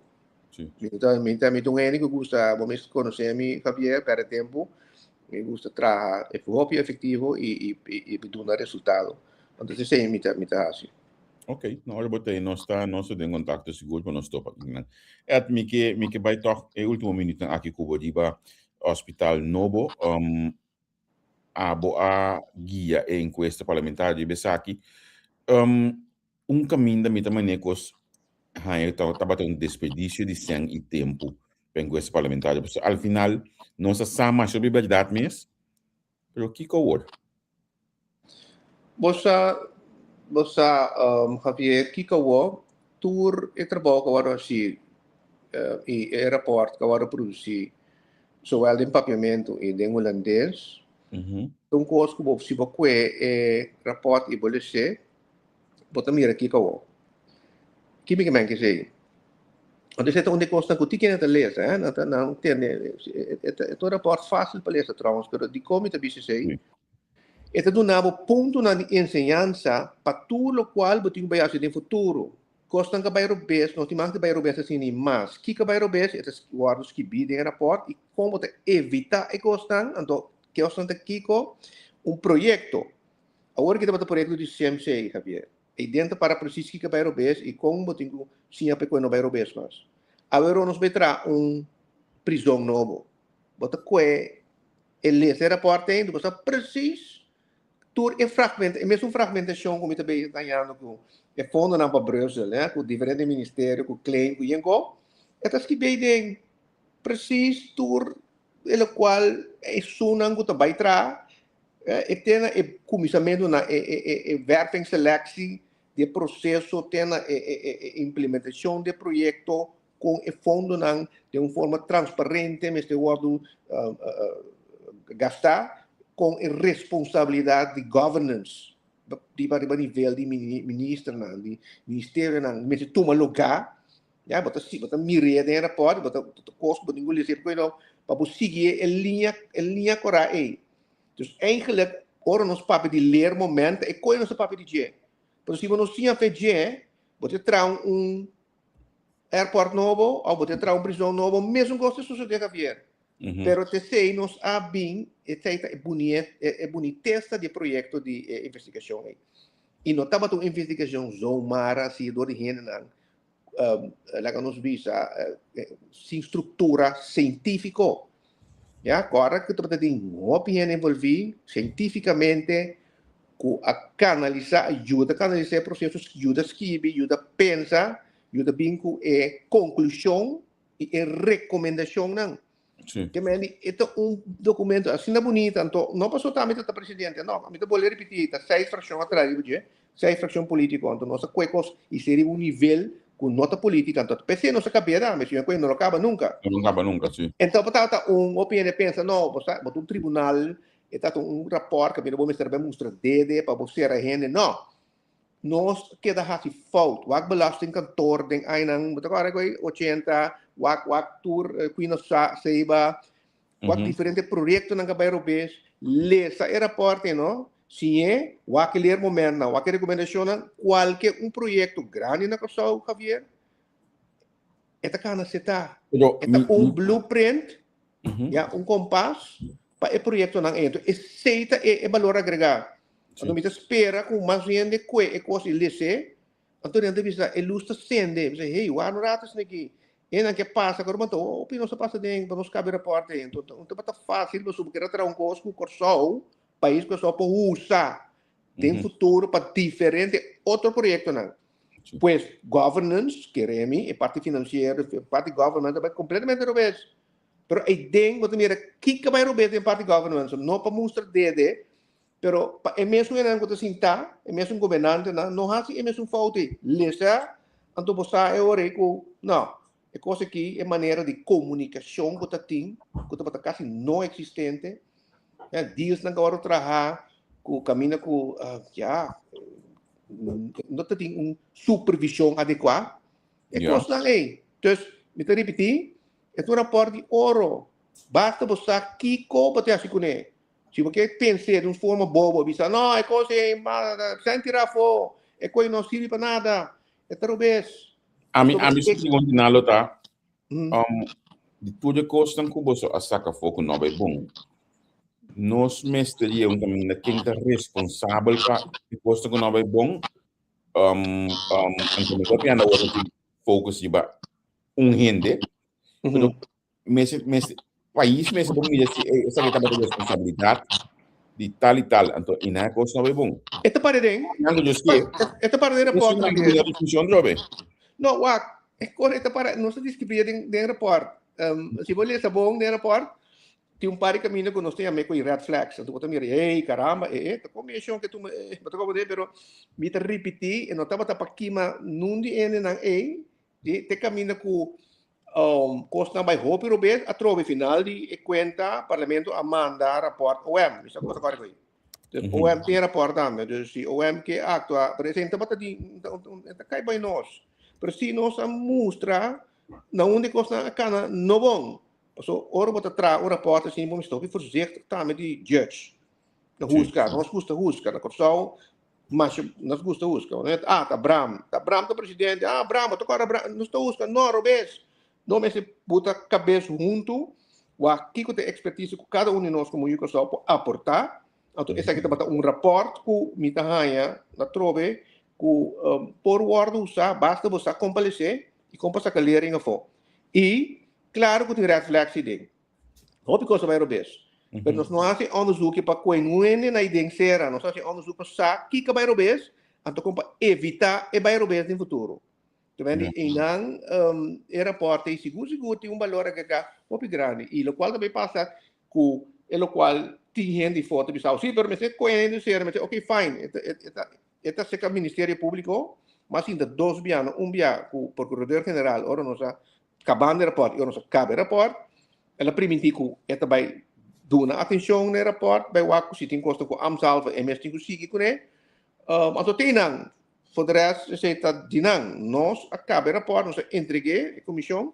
Mi ta mi ta mi ta un hende ku gusta, bo mes konosé mi Javier, pèrdè tempu. Mi gusta traha hopi efectivo y y y duna resultado. Entonces esey mi ta mi ta haci. Ok, no ora bo ta nos ta nos ta den contacto sigur pa nos topa kinan. Ed, mi ke mi ke bai tog e ultimo minuutnan aki ku bo riba hospital nobo. Um, abo a guia e encuesta parlamentario riba esaki. Um, Un kaminda mi ta manera kos haña ku tabata un desperdicio di sèn i tempu pa enkuesta parlamentario pasobra al final nos a sa masha hopi bèrdat mes, pero kiko awor? Bo sa, bo sa Javier, kiko awor? Tur e trabou ku a wòrdu hasi i e rapòrt ku a wòrdu produsí zowel den papiamentu i den hulandes, ta un kos ku bo si bo kue e rapòrt i bo les'é, Bo ta mira kiko awor. Ki mi ke men kesei? Anto esei ta un di e kosnan ku tin kende ta lesa, eh? Nan ta nan tende, e ta un rapòrt fásil pa lesa trouwens, pero dikon mi ta bisa esei? E ta duna bo puntonan di enseñansa pa tur lokual bo tin ku bai hasi den futuro. Kosnan ka bai robes, no tin mas di bai robes asina ni mas. Kiko bai robes e ta wòrdu skibí den e rapòrt i kon bo ta evitá e kosnan, anto kosnan ta kiko? Un proyekto. Awor ki tabata proyecto di CMC, Javier. Eiden ta para precies kiko bai robes y con bo tin cu siña pa e koe no bai robes mas. Awero nos bai traha un prison nobo. Bo ta koe e lesa e rapport ei, bo sa precies tur e fragmenta, e mesun fragmentacion cu mi ta bezig dañando cu e fondonan pa Brussel, eh, cu diferente ministerio, cu claim, cu yen ko, e ta skibi eiden precies tur e locual esunnan cu ta bai traha E te na e kuminsamentu na e e e wervingsselectie di e proseso te na e e e implementashon di e proyekto kon e fondonan den un forma transparente mester wòrdu gastá kon e responsabilidat di governance riba riba nivel di ministernan di ministerionan mester tuma lugá ya bo ta bo ta mir'é den e rapòrt bo ta kos ku bo tin ku lesa pa bo sigui e liña e liña korá ei. Dus eigenlijk, ora nos papia di leermoment, e koe nos ta papia di dje. Pero si bo no siña fe dje, bo ta traha un airport nobo of bo ta traha un prison nobo, mesun kos ta sucede, Javier. Pero t'esei nos a bin, esei ta e buniet, e bunitesa di e proyecto di e investigacion ei. I no tabata un investigacion zomaar hasi dor di hendenan laga nos bisa, sin struktura sientífiko. Ya, kòrda ku tabata tin hopi hende envolví sientífikamente ku a kanalisá, a yuda kanalisá e proseso, yuda skibi, yuda pensa, yuda bin ku e konklushon i e rekomendashonnan. Ke men di, e ta un dokumento asina bunita, anto no pasobra ta ami ta presidente, no, ami ta bolbe ripití, ta seis frakshon a traha riba dje, seis frakshon polítiko, anto nos a kohe kos i ser riba un nivel ku no ta polítika, anto p'esei nos a kabia tambe, si no kohe no lo kaba nunka. No lo kaba nunka, si. Enton bo tabata un hopi hende pensa, no, bo sa, bo ta un tribunal, e tabata un rapòrt kaminda bo mester bai mustra dede pa bo sera hende, no. Nos keda hasi fout. Wak belastingkantoor den añanan, bo ta kòrda ku 80, wak wak tur Queen of Saba, wak diferente proyektonan ka bai robes, lesa e rapòrt ei no. Siñ'é, wak e leermomentnan, wak e rekomendashonnan, kualke un proyekto grandi na Kòrsou, Javier, e ta kana setá. Pero E ta mi, un mi, blueprint, ya, un kompas pa e proyektonan ei. Enton esei ta e balor agregá. Anto Sí. mi ta spera ku mas hende kue e kos i les'é, anto nan ta bisa e lus ta sende, bisa hey, wak un rato esaki aki, e nan ke pasa ku ruman ta hopi nos a pasa den pa nos kabe rapòrt ei. Enton ta tabata fásil pasobra bo kere traha un kos ku Kòrsou, pais Kòrsou por usa den futuro pa diferente otro proyektonan. Pues governance, kere mi, e parti finansiero, e parti governance ta bai kompletamente robes. Pero eiden bo ta mira kiko a bai robes den parti governance, no pa mustra dede, pero pa e mesun enan ku ta sintá, e mesun gobernantenan, no hasi e mesun fout ei. Lesa, anto bo sa e ora ei ku no, e kos aki, e manera di komunikashon ku ta tin, ku tabata kasi no eksistente, ya, dealsnan ku a wòrdu trahá, ku kaminda ku ya, no ta tin un supervishon adekuá, e kosnan ei. Dus, mi ta ripití, e ta un rapòrt di oro. Basta bo sa kiko bo ta hasi kuné. Si bo ke pens'é di un forma bobo, bisa, no, e kos ei, sèn tirá afó, e kos ei no sirbi pa nada, e ta robes. Ami, ami su pregunta na lo ta, di tur e kosnan ku boso a saka afó ku no bai bon, nos mester yega un kaminda ken ta responsabel pa e kosnan ku no bai bon? Anto mi ta pianda awor ku focus riba un hende, pero mester, mester, pais mester por mira si ey esaki tabata responsabilidad di tal y tal, anto y nan e cos no bay bon. E ta pare den. Nan cu Dios kie. E ta pare den rapport Nan cu bira discusion drobe. No, wak, e cos e ta para, nos ta describia den den rapport. Si bo lesa bon den rapport, tin un par di caminda cu nos ta yama cu red flags. Anto bo ta mira, hey, caramba, e e ta combinacion ke tuma, e, bo ta comprende, pero mi ta ripiti, e no tabata pa kima nun di hendenan ey, di te caminda cu Kosnan bai hopi robes atrobe final di e kuenta parlamento a manda raport OM. Mi sa ku ta kòrda ku ei. Dus OM tin raport tambe. Dus si OM ke aktua, pero esei no tabata di, e ta kai bai nos. Pero si nos a mustra na unda e kosnan a kana no bon. Paso ora bo ta traha un raport asina bo mester hopi voorzichtig tambe di judge. Na husga, nos gusta husga. Na Kòrsou Masha nos gusta husga. Ah, ta Bram. Ta Bram ta presidente. Ah, Bram, bo ta kòrda Bram. Nos ta husga. No, robes. No mester buta kabes huntu wak kiko ta e ekspertise ku kada un di nos komo yu Kòrsou por aportá. Anto esaki tabata un rapòrt ku mi ta haña na trobe ku por wòrdu usá basta bo sa kon pa les'é i kon pa saka lering afó. I klaro ku tin red flags ei den. Hopi kos a bai robes. Pero nos no hasi onderzoek pa koe nuende na den sera. Nos hasi onderzoek pa sa kiko a bai robes, anto kon pa evita e bai robes den futuro. Te men di einan e rapport ei sigur sigur tin un balor agregá hopi grandi. I lokual ta bai pasa ku e lokual tin hende for ta bisa, si, pero mester koe hende sera, mester, ok, fine. E ta seka Ministerio Públiko, mas sinta dos bia, no un bia ku Prokurador General ora nos a Kabando e rapòrt i ora nos a kaba e rapòrt, el a primintí ku e ta bai duna atenshon na e rapòrt, bai wak ku si tin kosnan ku ambtshalve e mes tin ku sigui kuné. Anto te nan, for de rest esei ta di nan. Nos a kaba e rapòrt, nos a entreg'é e komishon.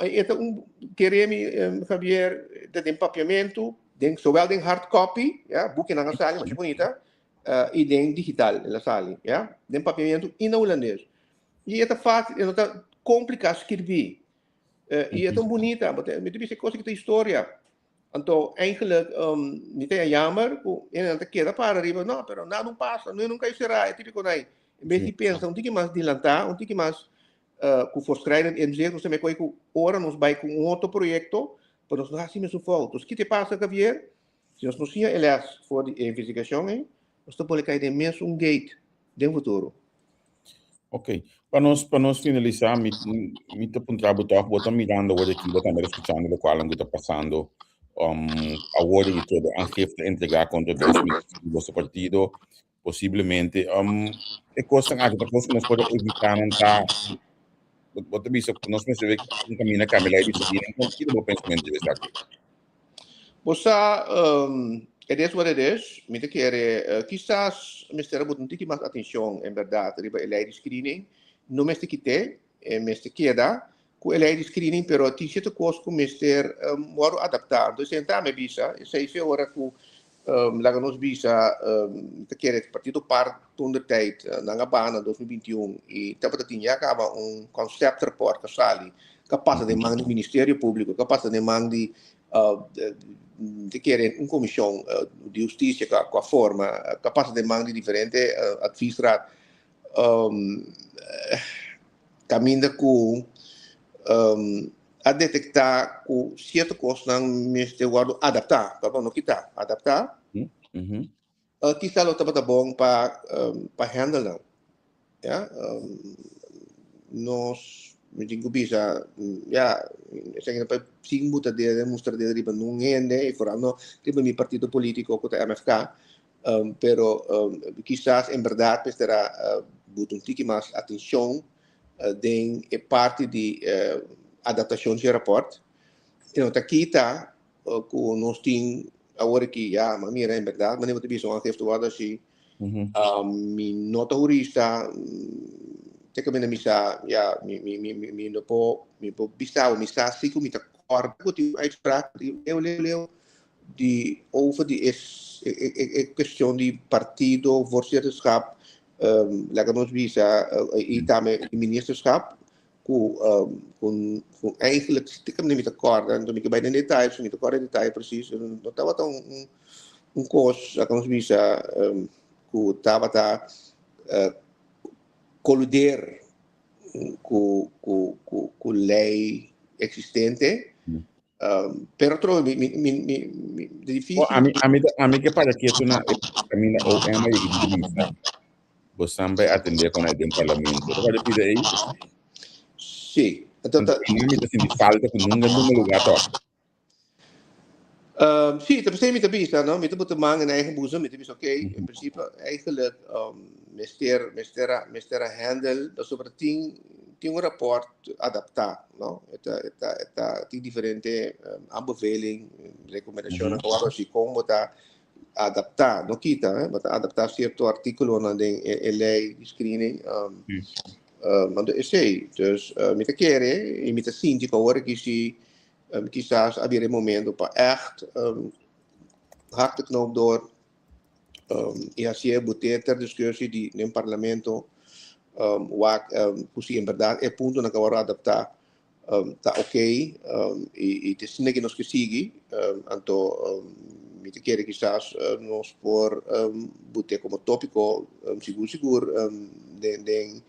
I e ta un, kere mi, Javier, ta den papiamentu, den zowel den hard copy, ya, bukinan a sali masha bunita, i den digital el a sali, ya, den papiamentu i na hulandes. I e ta fácil, e no ta kompliká skirbí. I e ta un bunita, bo ta, mi ta bisa e kos aki ta historia. Anto, eigenlijk, mi ta jammer ku e nan ta keda para riba, no, pero nada un pasa, no nunka e será, e típiko nai. En bes di pensa un tiki mas dilantá, un tiki mas ku voortschrijdend inzicht, nos ta mekoi ku ora nos bai ku un otro proyekto, pero nos no hasi mesun fout. Nos kite pasa, Javier, si nos no siña e les for di e investigashon ei, nos ta pone kai den mesun gate den futuro. Ok. Pa nos, pa nos finalisá, mi, mi ta puntra bo tòg, bo ta mirando awor aki, bo tambe ta skuchando lokual ku ta pasando um, awor i todo aangifte entregá kontra dos minister di boso partido, posiblemente. Um, e kosnan aki ta kos ku nos por evitá nan ta, bo, bo ta bisa ku nos mester wek un kaminda kambia lei di siguiente, kiko bo pensamentu riba esaki? Bo sa, it is what it is. Mi ta kere, kisas mester a buta un tiki mas atencion en berdad riba e ley di screening. No mester kite, e mester keda cu e ley di screening, pero tin cierto cos cu mester worde adapta. Entonces, e tambe bisa, esey fe ora cu Laga nos bisa, mi ta kere partido par toen de tijd nan a baha na 2021 y tabata tin ya caba un conceptrapport cu a sali cu a pasa den man di Ministerio Publico, cu a pasa den man di mi ta kere un comision di husticia cu a forma, cu a pasa den man di diferente adviesraad. Caminda cu a detecta cu cierto cosnan mester wordo adapta, perdon, no kita, adapta, kisa lo tabata bon pa pa handle nan. Ya, nos, mi tin cu bisa, ya, esaki no pa sin buta dedo, mustra dedo riba nun hende, y foral no riba mi partido politico cu ta MFK, pero kisas en berdad mester a buta un tiki mas atencion den e parti di adaptacion dje rapport. E no ta kita cu nos tin awor aki, ya, ma mira en berdad manera bo ta bisa un aangifte wordo haci, mi no ta hurista, te caminda mi sa, ya, mi mi mi mi no por mi por bisa bo, mi sa si cu mi ta corda cu tin un uitspraak leu leu leu di over di e e cuestion di partido, voorzitterschap, laga nos bisa y tambe di ministerschap cu cu eigenlijk stiekem mi ta corda, enton mi ke bay den detaye, pasobra mi ta corda e detaye precies, no tabata un un cos laga nos bisa cu tabata coluder cu cu cu ley existente. Pero trobe mi, mi, mi, mi, mi, difícil. Oh, ami, ami, ami ke para ketu na e kaminda OM a yega di bisa. Bo san bai atendé kon den parlamento. Bo kore pida ei? Sí. Anto ta... Mi ta sinti falta ku nunca nunca lugar toch. Sí, ta pesei mi ta bisa, no? Mi ta buta man in eigen boezem. Mi ta bisa, oké, okay, in principe eigenlijk mester, mester, mester a handle, pasobra tin, tin un rapport adaptá, no? E ta, e ta, e ta, tin diferente aanbeveling, recomendacionnan ku wòrdu hasi kon bo ta adaptá, no kita, eh, bo ta adaptá sierto artíkulonan den e, e lei di screening. Anto esei, dus mi ta kere i mi ta sinti ku awor aki si kisas a bira e momento pa ègt hak de knoop door i hasié boté ter discussie di den parlamento wak ku si en berdad e puntonan ku a wòrdu adaptá ta oké i ta asina ku nos ke sigui anto mi ta kere kisas nos por boté komo tópiko sigur sigur den den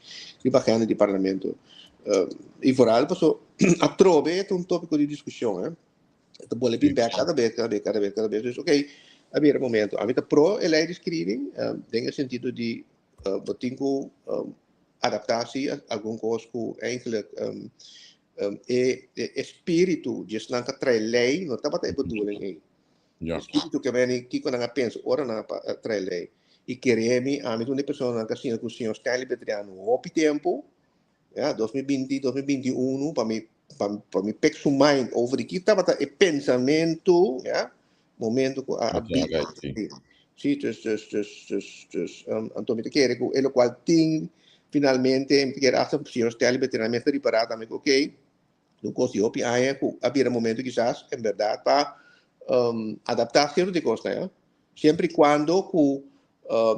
riba agenda di parlamento i vooral paso atrobe e ta un tópiko di diskushon. E ta bole bin bek kada bes, kada bes, kada bes, kada bes. Dus oké, a bira momento. Ami ta pro e lei di screening, den e sentido di bo tin ku adaptá si algun kos ku eigenlijk e e spiritu di esnan ku a trae lei no tabata e bedoeling ei. E spiritu ke beni kiko nan a pensa ora nan a trae lei. I kere mi, ami ta un di e personanan ku a siña ku señor Stanley Betriano hopi tempu. Ya, 2020, 2021, pa mi, pa, pa mi pek su mind over di ki tabata e pensamentu, ya, momento ku a, a Oké, oké, sí. Sí, dus, dus, dus, dus, dus, anto mi ta kere ku e lokual tin finalmente, mi ta kere hasta señor Stanley Betrian mester ripará tambe ku oké, un kos di hopi aña ku a bira momento kisas en bèrdat pa adaptá sierto di kosnan, ya. Siempre y cuando cu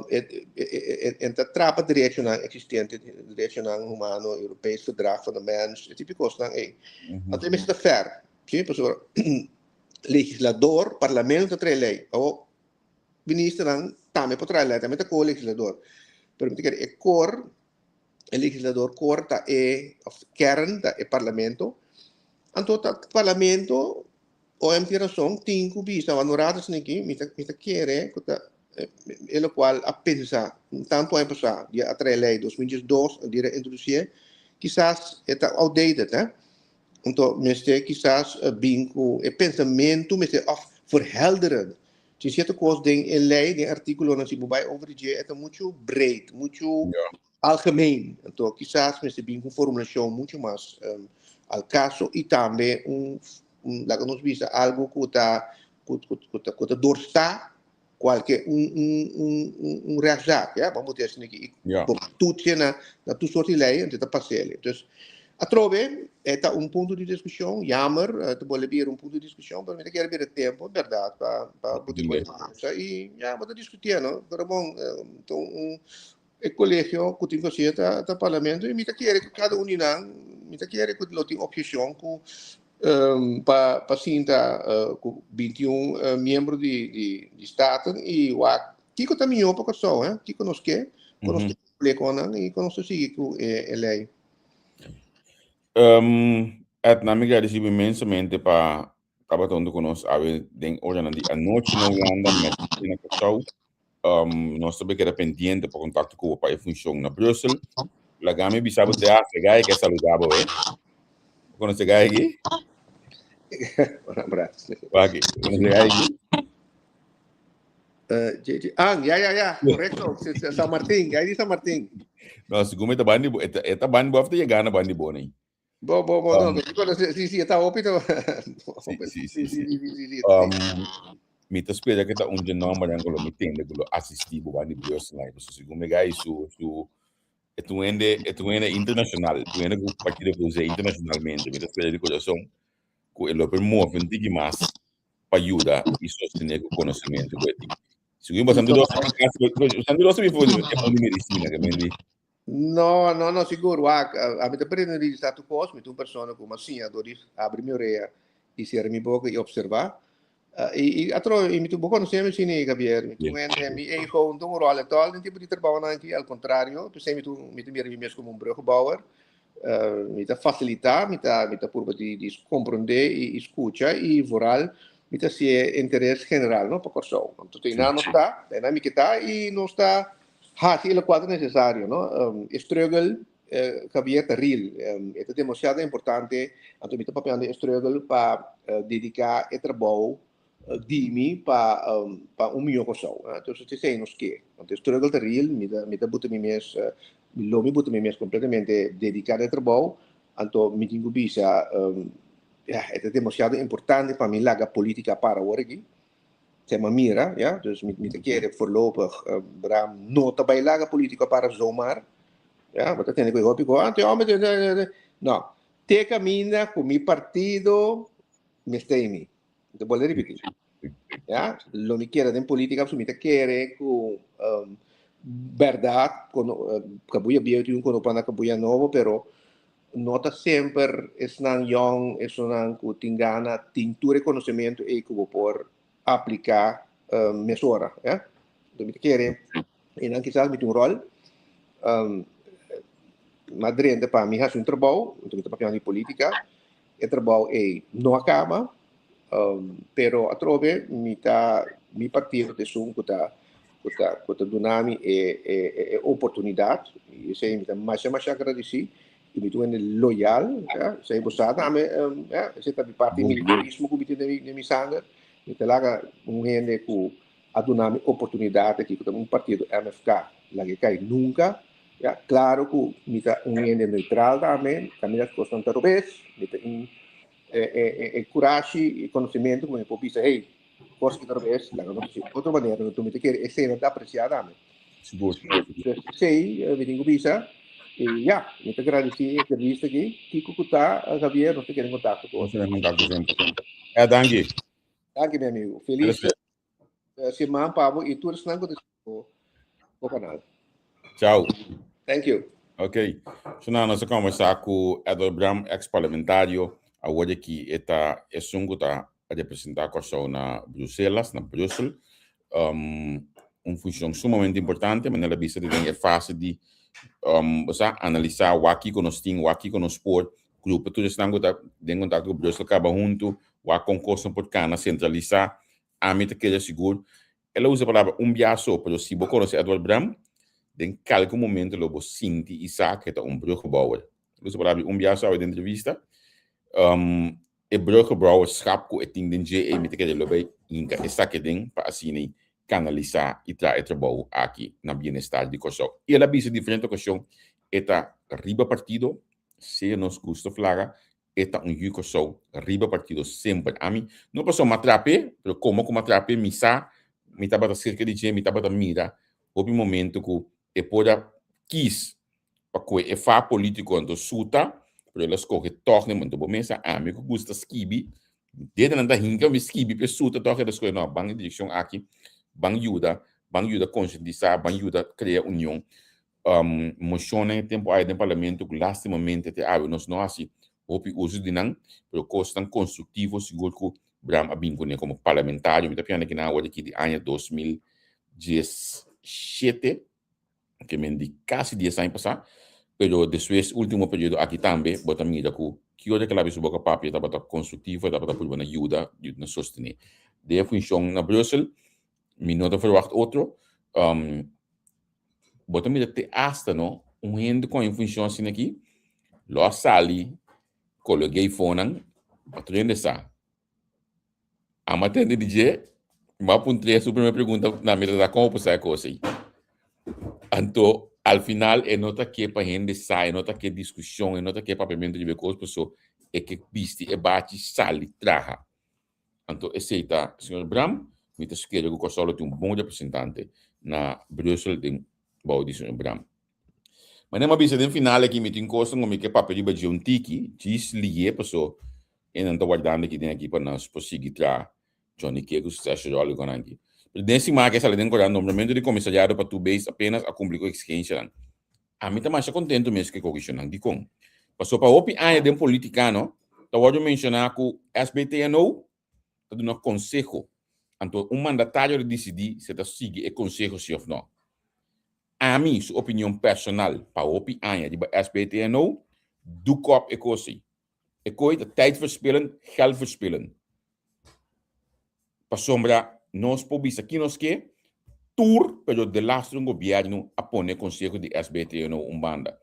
e ta trapa derechonan existente, derechonan humano, Europees Verdrag van de Mens, e tipo di cosnan ey. Anto e mester ta fair, si, pasobra legislador, parlamento ta trae ley, awor ministernan tambe por trae ley, tambe ta co-legislador, pero mi ta kere e cor, e legislador cor ta e, of kern ta e parlamento, anto ta parlamento OM tin rason, tin ku bisa, wak no rato esaki aki, mi ta mi ta kere ku ta e lokual a pensa un tantu aña pasá di a trae lei 2012 a dira introdusié, kisas e ta outdated hè. Anto mester kisas bin ku e pensamentu mester òf verhelderend. Tin sierto kos den e lei, den e artíkulonan si bo bai over di dje e ta muchu breed, muchu algemeen. Anto kisas mester bin ku un formulashon muchu mas al kaso i tambe un laga nos bisa algu ku ta ku ta ku ta dorsta kualke un un un un rechtszaak, ya, bo a muti asina aki i bo toetsen na na tur sort di lei anto ta pas'el. Dus. Atrobe, e ta un punto di discusion, jammer, ta bolbe bira un punto di discusion, pero mi ta kere bira tempo, berdad, pa pa buti Dile. mesa y ya, bo ta discuti, no? Pero bon, ta un e colegio cu tin cu haci ta ta parlamento y mi ta kere cu cada un di nan, mi ta kere cu lo tin obhecion cu pa pa sinta cu 21 miembro di di di Staten y wak kico ta miho pa Kòrsou, eh? Kico nos ke, con nos ke cumpli con nan y con nos ta sigui cu e e ley. Edna, mi gradisi bo inmensamente pa tabata huntu ku nos awe den oranan di anochi na Hulanda, mèrdia na Kòrsou. Nos ta keda pendiente pa kontakto ku bo pa e funshon na Brussel. Laga mi bisa bo te hasta e gai ke saluda bo, eh. Bo konosé e gai aki? Un abrazo. Wak, bo konosé e gai aki? JJ, ah, ya, ya, ya, correcto. San Martín, gai di San Martín. No, segun mi ta bandi bo, e ta bandi bo of ta yega na bandi bo nei? Bo, bo, bo, no, mi conoce, sí, sí, está hopi, to. Sí, sí, sí, sí, sí, sí. sí, sí, sí, Um, mi ta spera que ta un dje nombernan ku lo mi tende ku lo asisti bo bandi Brussel nai. Pasobra segun mi gai su, su, e ta un hende, e ta un hende internacional, e ta un hende ku partido PUC internacionalmente. Mi ta spera di corazon ku e lo por move un tiki mas pa yuda i sostené ku konosementu ku e tin. Segun bastante dos bastante dos mi for e mundo medicina ke men di. No, no, no, sigur. Wak, ami ta pretende di sa tur kos. Mi ta un persona ku mas siña dor di abri mi orea i sera mi boka i observá. I, i atro, i mi ta, bo konosé mi asina, Javier. Mi ta un hende, mi ego no ta un ròl etòl den tipo di trabounan aki. Al kontrario, p'esei mi ta, mi ta mira mi mes komo un bruggenbouwer. Mi ta fasilitá, mi ta, mi ta purba di, di komprondé i, i skucha i vooral mi ta hasié interes general, no, pa Kòrsou. Anto einan nos ta, einan mi ke ta i nos ta hasi e lokual ta nesesario, no. E struggle, Javier, ta real. E ta demasiado importante, anto mi ta papiando e struggle pa dediká e trabou di mi pa pa un mihó Kòrsou. Entonces esei nos ke. Anto e struggle ta real, mi ta mi ta buta mi mes, mi lo mi buta mi mes completamente dediká na e trabou, anto mi tin ku bisa ya e ta demasiado importante pa mi laga polítika para awor aki. Sey mi a mira, ya, dus mi mi ta kere voorlopig Bram no ta bai laga polítika para zomaar, ya, bo ta tende ku e hopi ku anto e homber no, te kaminda ku mi partido mester mi. Mi ta bolbe ripití. Ya, lo mi kere den polítika pasobra mi ta kere ku bèrdat kono kabuya bieu tin un kono pa na kabuya nobo pero no ta semper esnan yòn, esunnan ku tin gana tin tur e konosementu ei ku bo por apliká mesora. Ya, enton mi ta kere einan kisas mi tin un ròl mas drenta pa mi hasi un trabou, enton mi ta papia di polítika. E trabou ei no a kaba, pero atrobe mi ta mi partido ta esun ku ta ku ta ku ta duna mi e e e oportunidat i esei mi ta masha masha agradesí i mi ta un hende loyal, ya, esei bo sa tambe, ya, esei ta mi parti militarismo ku mi tin den mi den mi sanger, mi ta laga un hende ku a duna mi oportunidat aki ku ta un partido MFK laga e kai nunka. Ya, claro cu mi ta un hende neutral tambe, caminda cosnan ta robes, mi ta in e, e, e, e curashi y conocimiento cu mi por bisa, hey, cos ki ta robes, laga nos haci otro manera, no mi ta kere esei ta aprecia tambe. Sigur. Dus esei eh, mi tin cu bisa, y ya, mi ta agradeci e entrevista aki, kico cu ta, eh, Javier, nos ta kere en contacto cu Nos ta en contacto semper. Eh, danki. Danki, mi amigo. Feliz eh, siman pa bo y tur esnan cu ta bo canal. Ciao. Thank you. Ok. So nou, nos a conversa cu Edward Bram, ex-parlamentario. Awor aki e ta esun cu ta representa Kòrsou na Bruselas, na Brussel. Um, un funcion sumamente importante, manera el a bisa den e fase di um, sa, analisa wak kiko nos tin, wak kiko nos por, grupo tur esnan ku ta den kontakto ku Brussel kaba huntu, wak kon kosnan por kana sentralisá. Ami ta kere sigur El a usa e palabra un bia so, pero si bo conoce Edward Bram, den calke momento lo bo sinti y sa cu e ta un bruggenbouwer. El a usa e palabra un bia so awe den entrevista. Um, e bruggenbouwerschap cu e tin den dje ei mi ta kere lo bay hinca esaki den pa asina ei canalisa y traha e trabou aki na bienestar di Corsou. Y el a bisa diferente ocasion e ta riba partido, sea nos gusta of laga, E ta un yu Kòrsou riba partido semper. Ami no pasobra mi a trap'é, pero komo ku mi a trap'é mi sa, mi tabata serka di dje, mi tabata mira hopi momento ku e por a kis pa kohe e fa polítiko anto suta, pero el a skohe tòg den momento. Bo mesa ami ku gusta skibi, dedenan ta hinka mi skibi p'e suta tòg el a skohe, no, ban e direkshon aki, ban yuda, ban yuda konsientisá, ban yuda krea union. Moshonnan e tempu aya den parlamento ku lastimamente te awe nos no hasi hopi uso di nan, pero kosnan konstruktivo sigur ku Bram a bin kuné komo parlamentario. Mi ta pianda kinan awor aki di aña 2017, ke men di kasi dies aña pasá, pero despues ultimo periodo aki tambe bo ta mira ku ki ora ke labi su boka papia tabata konstruktivo, e tabata purba na yuda, yuda na sostené. Den e funshon na Brussel mi no ta verwagt otro. Bo ta mira te asta no, un hende ku a un funshon asina aki lo a sali kolog'é fonan pa tur hende sa. Ama tende di dje, mi a puntr'é su primer pregunta na mi ta kon bo por sa e kos ei. Anto al final e no ta ke pa hende sa, e no ta ke diskushon, e no ta ke papiamentu riba e kos paso e ke bisti e bachi sali traha. Anto esei ta señor Bram, mi ta spera ku Kòrsou lo tin un bon representante na Brussel den bou di señor Bram. Manera mi a bisa den final aki mi tin kosnan ku mi ke papia riba dje un tiki, djis liye paso e nan ta wardando aki den aki pa nos por sigui traha Johnny Cake ku Sasha Jolly kon aki. Pero den siman aki a sali den korant nombramentu di komisariado pa tur bes apenas a kumpli ku eksigensianan. Ami ta masha kontentu mes ku e kokishonnan. Dikon? Pasobra pa hopi aña den politika no ta wòrdu menshoná ku SBTNO ta duna konseho, anto un mandatario ta disidí si e ta sigui e konseho si òf no. Ami, su opinion personal pa hopi aña riba SBTNO, dukòp e kos ei. E koe ta tijd verspillen, geld verspillen. Pasobra nos por bisa ki nos ke, tur pero delaster un gobierno a pone conseho di SBTNO un banda.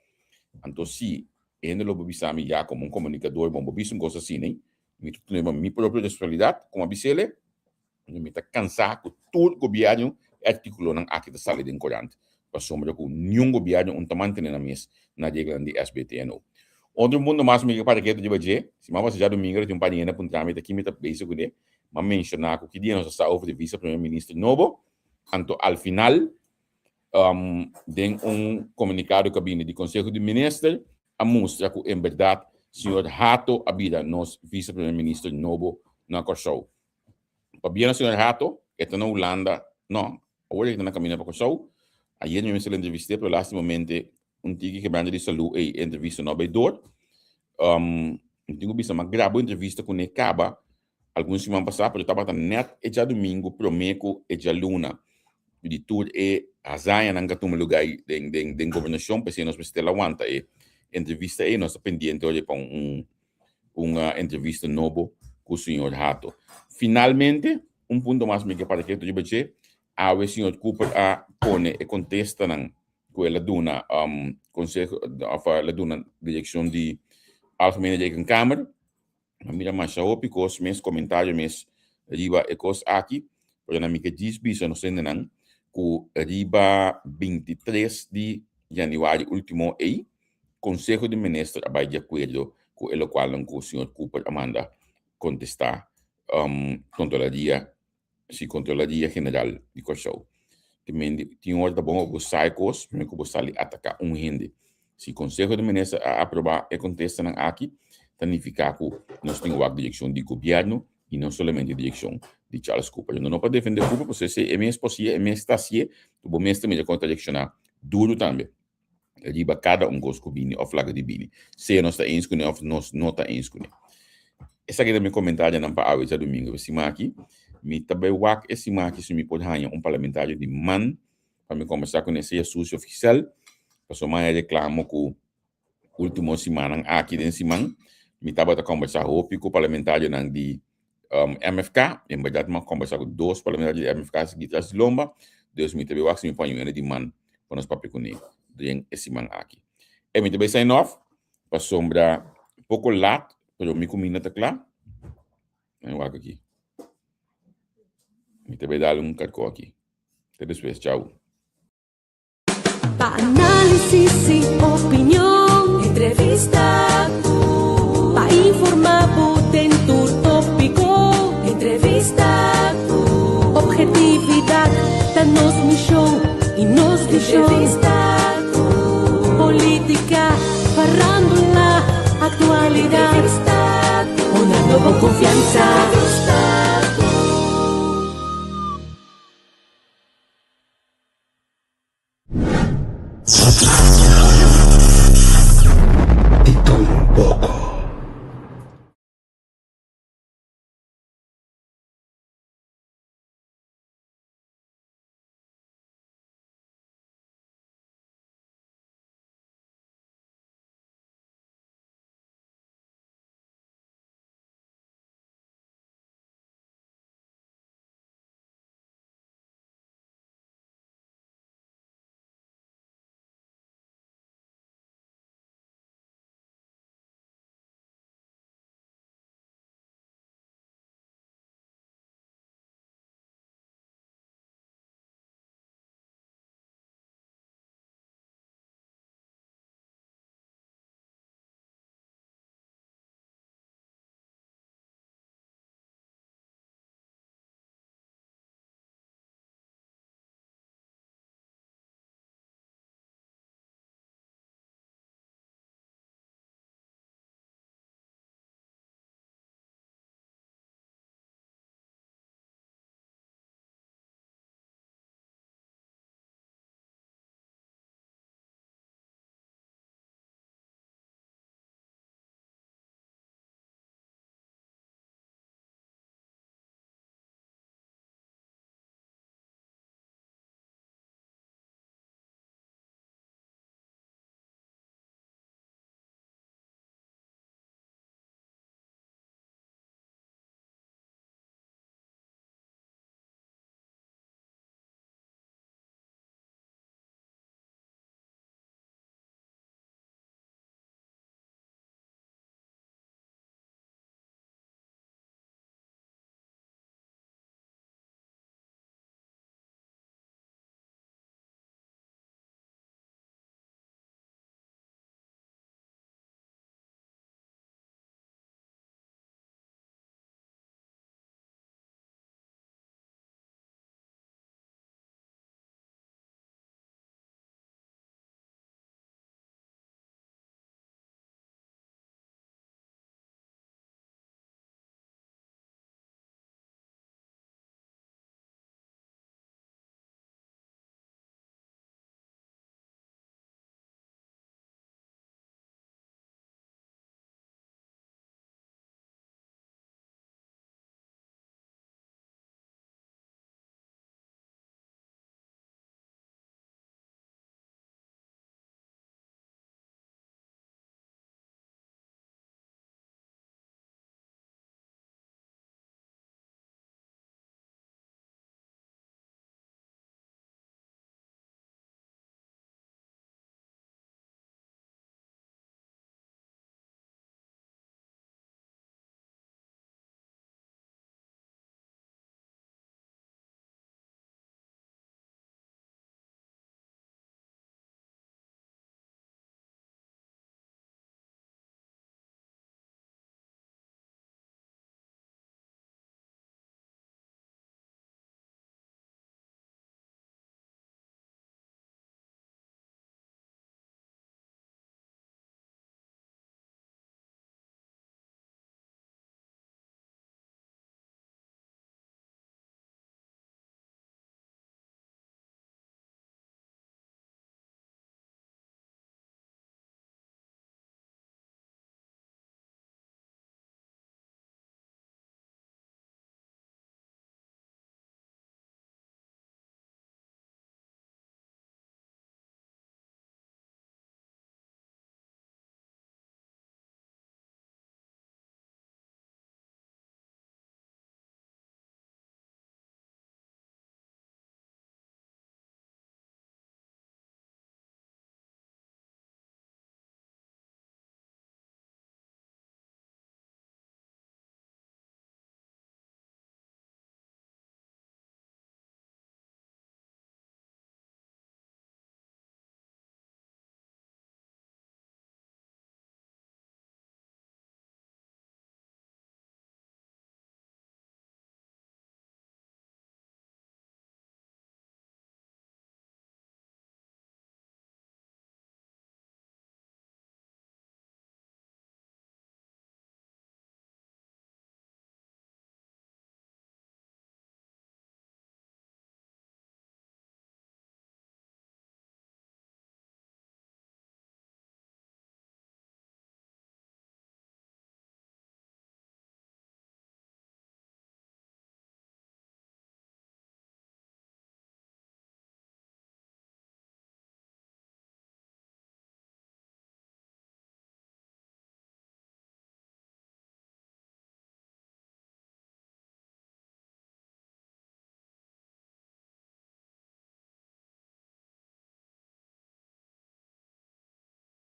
Anto si hende lo por bisa mi ya como un comunicador bon bo bisa un cos asina, mi ta tuma mi propio responsabilidad como a bisele. Mi ta cansá cu tur gobierno e articulonan aki ta sali den corant, pasobra cu niun gobierno un ta mantene nan mes na reglanan di SBTNO. Otro punto mas mi ke para ketu riba dje, si mi a pasa djadumingo ta tin un par di hende a puntra mi ta ki mi ta bezig kuné, mi a menciona cu ki dia nos a sa over di vice primer minister nobo, anto al final den un comunicado cu a bini di Conseho di Minister a mustra cu en berdad señor Hato a bira nos vice primer minister nobo na Corsou. Pabia na señor Hato, e ta na Hulanda, no, awor e ta na camina pa Corsou. Ayer mi mester entrevist'é, pero lastimamente un tiki kebrante di salú ei e entrevista no a bai door. Mi tin ku bisa mi a graba un entrevista kuné kaba algun siman pasá, pero tabata nèt e djadumingu promé ku e djaluna di tur e hazañanan ku a tuma lugá ei den den den gobernashon, p'esei nos mester lawanta e entrevista ei, nos ta pendiente ora pa un un entrevista nobo cu señor Hato. Finalmente, un punto mas mi ke para ketu riba dje, awe señor Cooper a pone e contestanan cu el a duna um, conseho, of el a duna direccion di Algemene Rekenkamer. A mira masha hopi cos mes, comentario mes riba e cos aki, pero na mi ke djis bisa nos hendenan cu riba 23 di januari ultimo ey, Conseho di Minister a bai di acuerdo cu e locualnan cu señor Cooper a manda contesta Controlaria, si Controlaria General di Corsou. Te mende tin ora ta bon pa bo sa e cos prome cu bo sali ataca un hende. Si Conseho di Minister a aproba e contestanan aki, ta nifica cu nos tin wak direccion di Gobierno y no solamente direccion di Charles Cooper. No no pa defende Cooper, pasobra esey e mes por hacié, e mes ta hacié, bo mes ta mira con ta reacciona duro tambe. riba kada un kos ku bini òf laga di bini, sea nos ta eens kuné òf nos no ta eens kuné. Esaki ta mi komentarionan pa awe djadumingu. E siman aki mi ta bai wak e siman aki si mi por haña un parlamentario di man pa mi kombersá kuné, sea Susi òf Giselle, pasobra mi a haña reklamo ku ultimo simannan aki den siman mi tabata kombersá hopi ku parlamentarionan di MFK, en berdad mi a kombersá ku dos parlamentario di MFK sigui tras di lomba, dus mi ta bai wak si mi por haña un hende di man pa nos papia kuné den e siman aki. E mi ta bai sign off pasobra poko lat pero mi kuminda ta kla. Mi wak aki. Mi ta bai dal un karkó aki. Te despues, chau. Pa análisis y opinion, entrevista cu. Pa informa bo den tur tópico, entrevista cu. Objetividad ta nos misión y nos visión. Entrevista cu. Política, farándula. Aktualidat.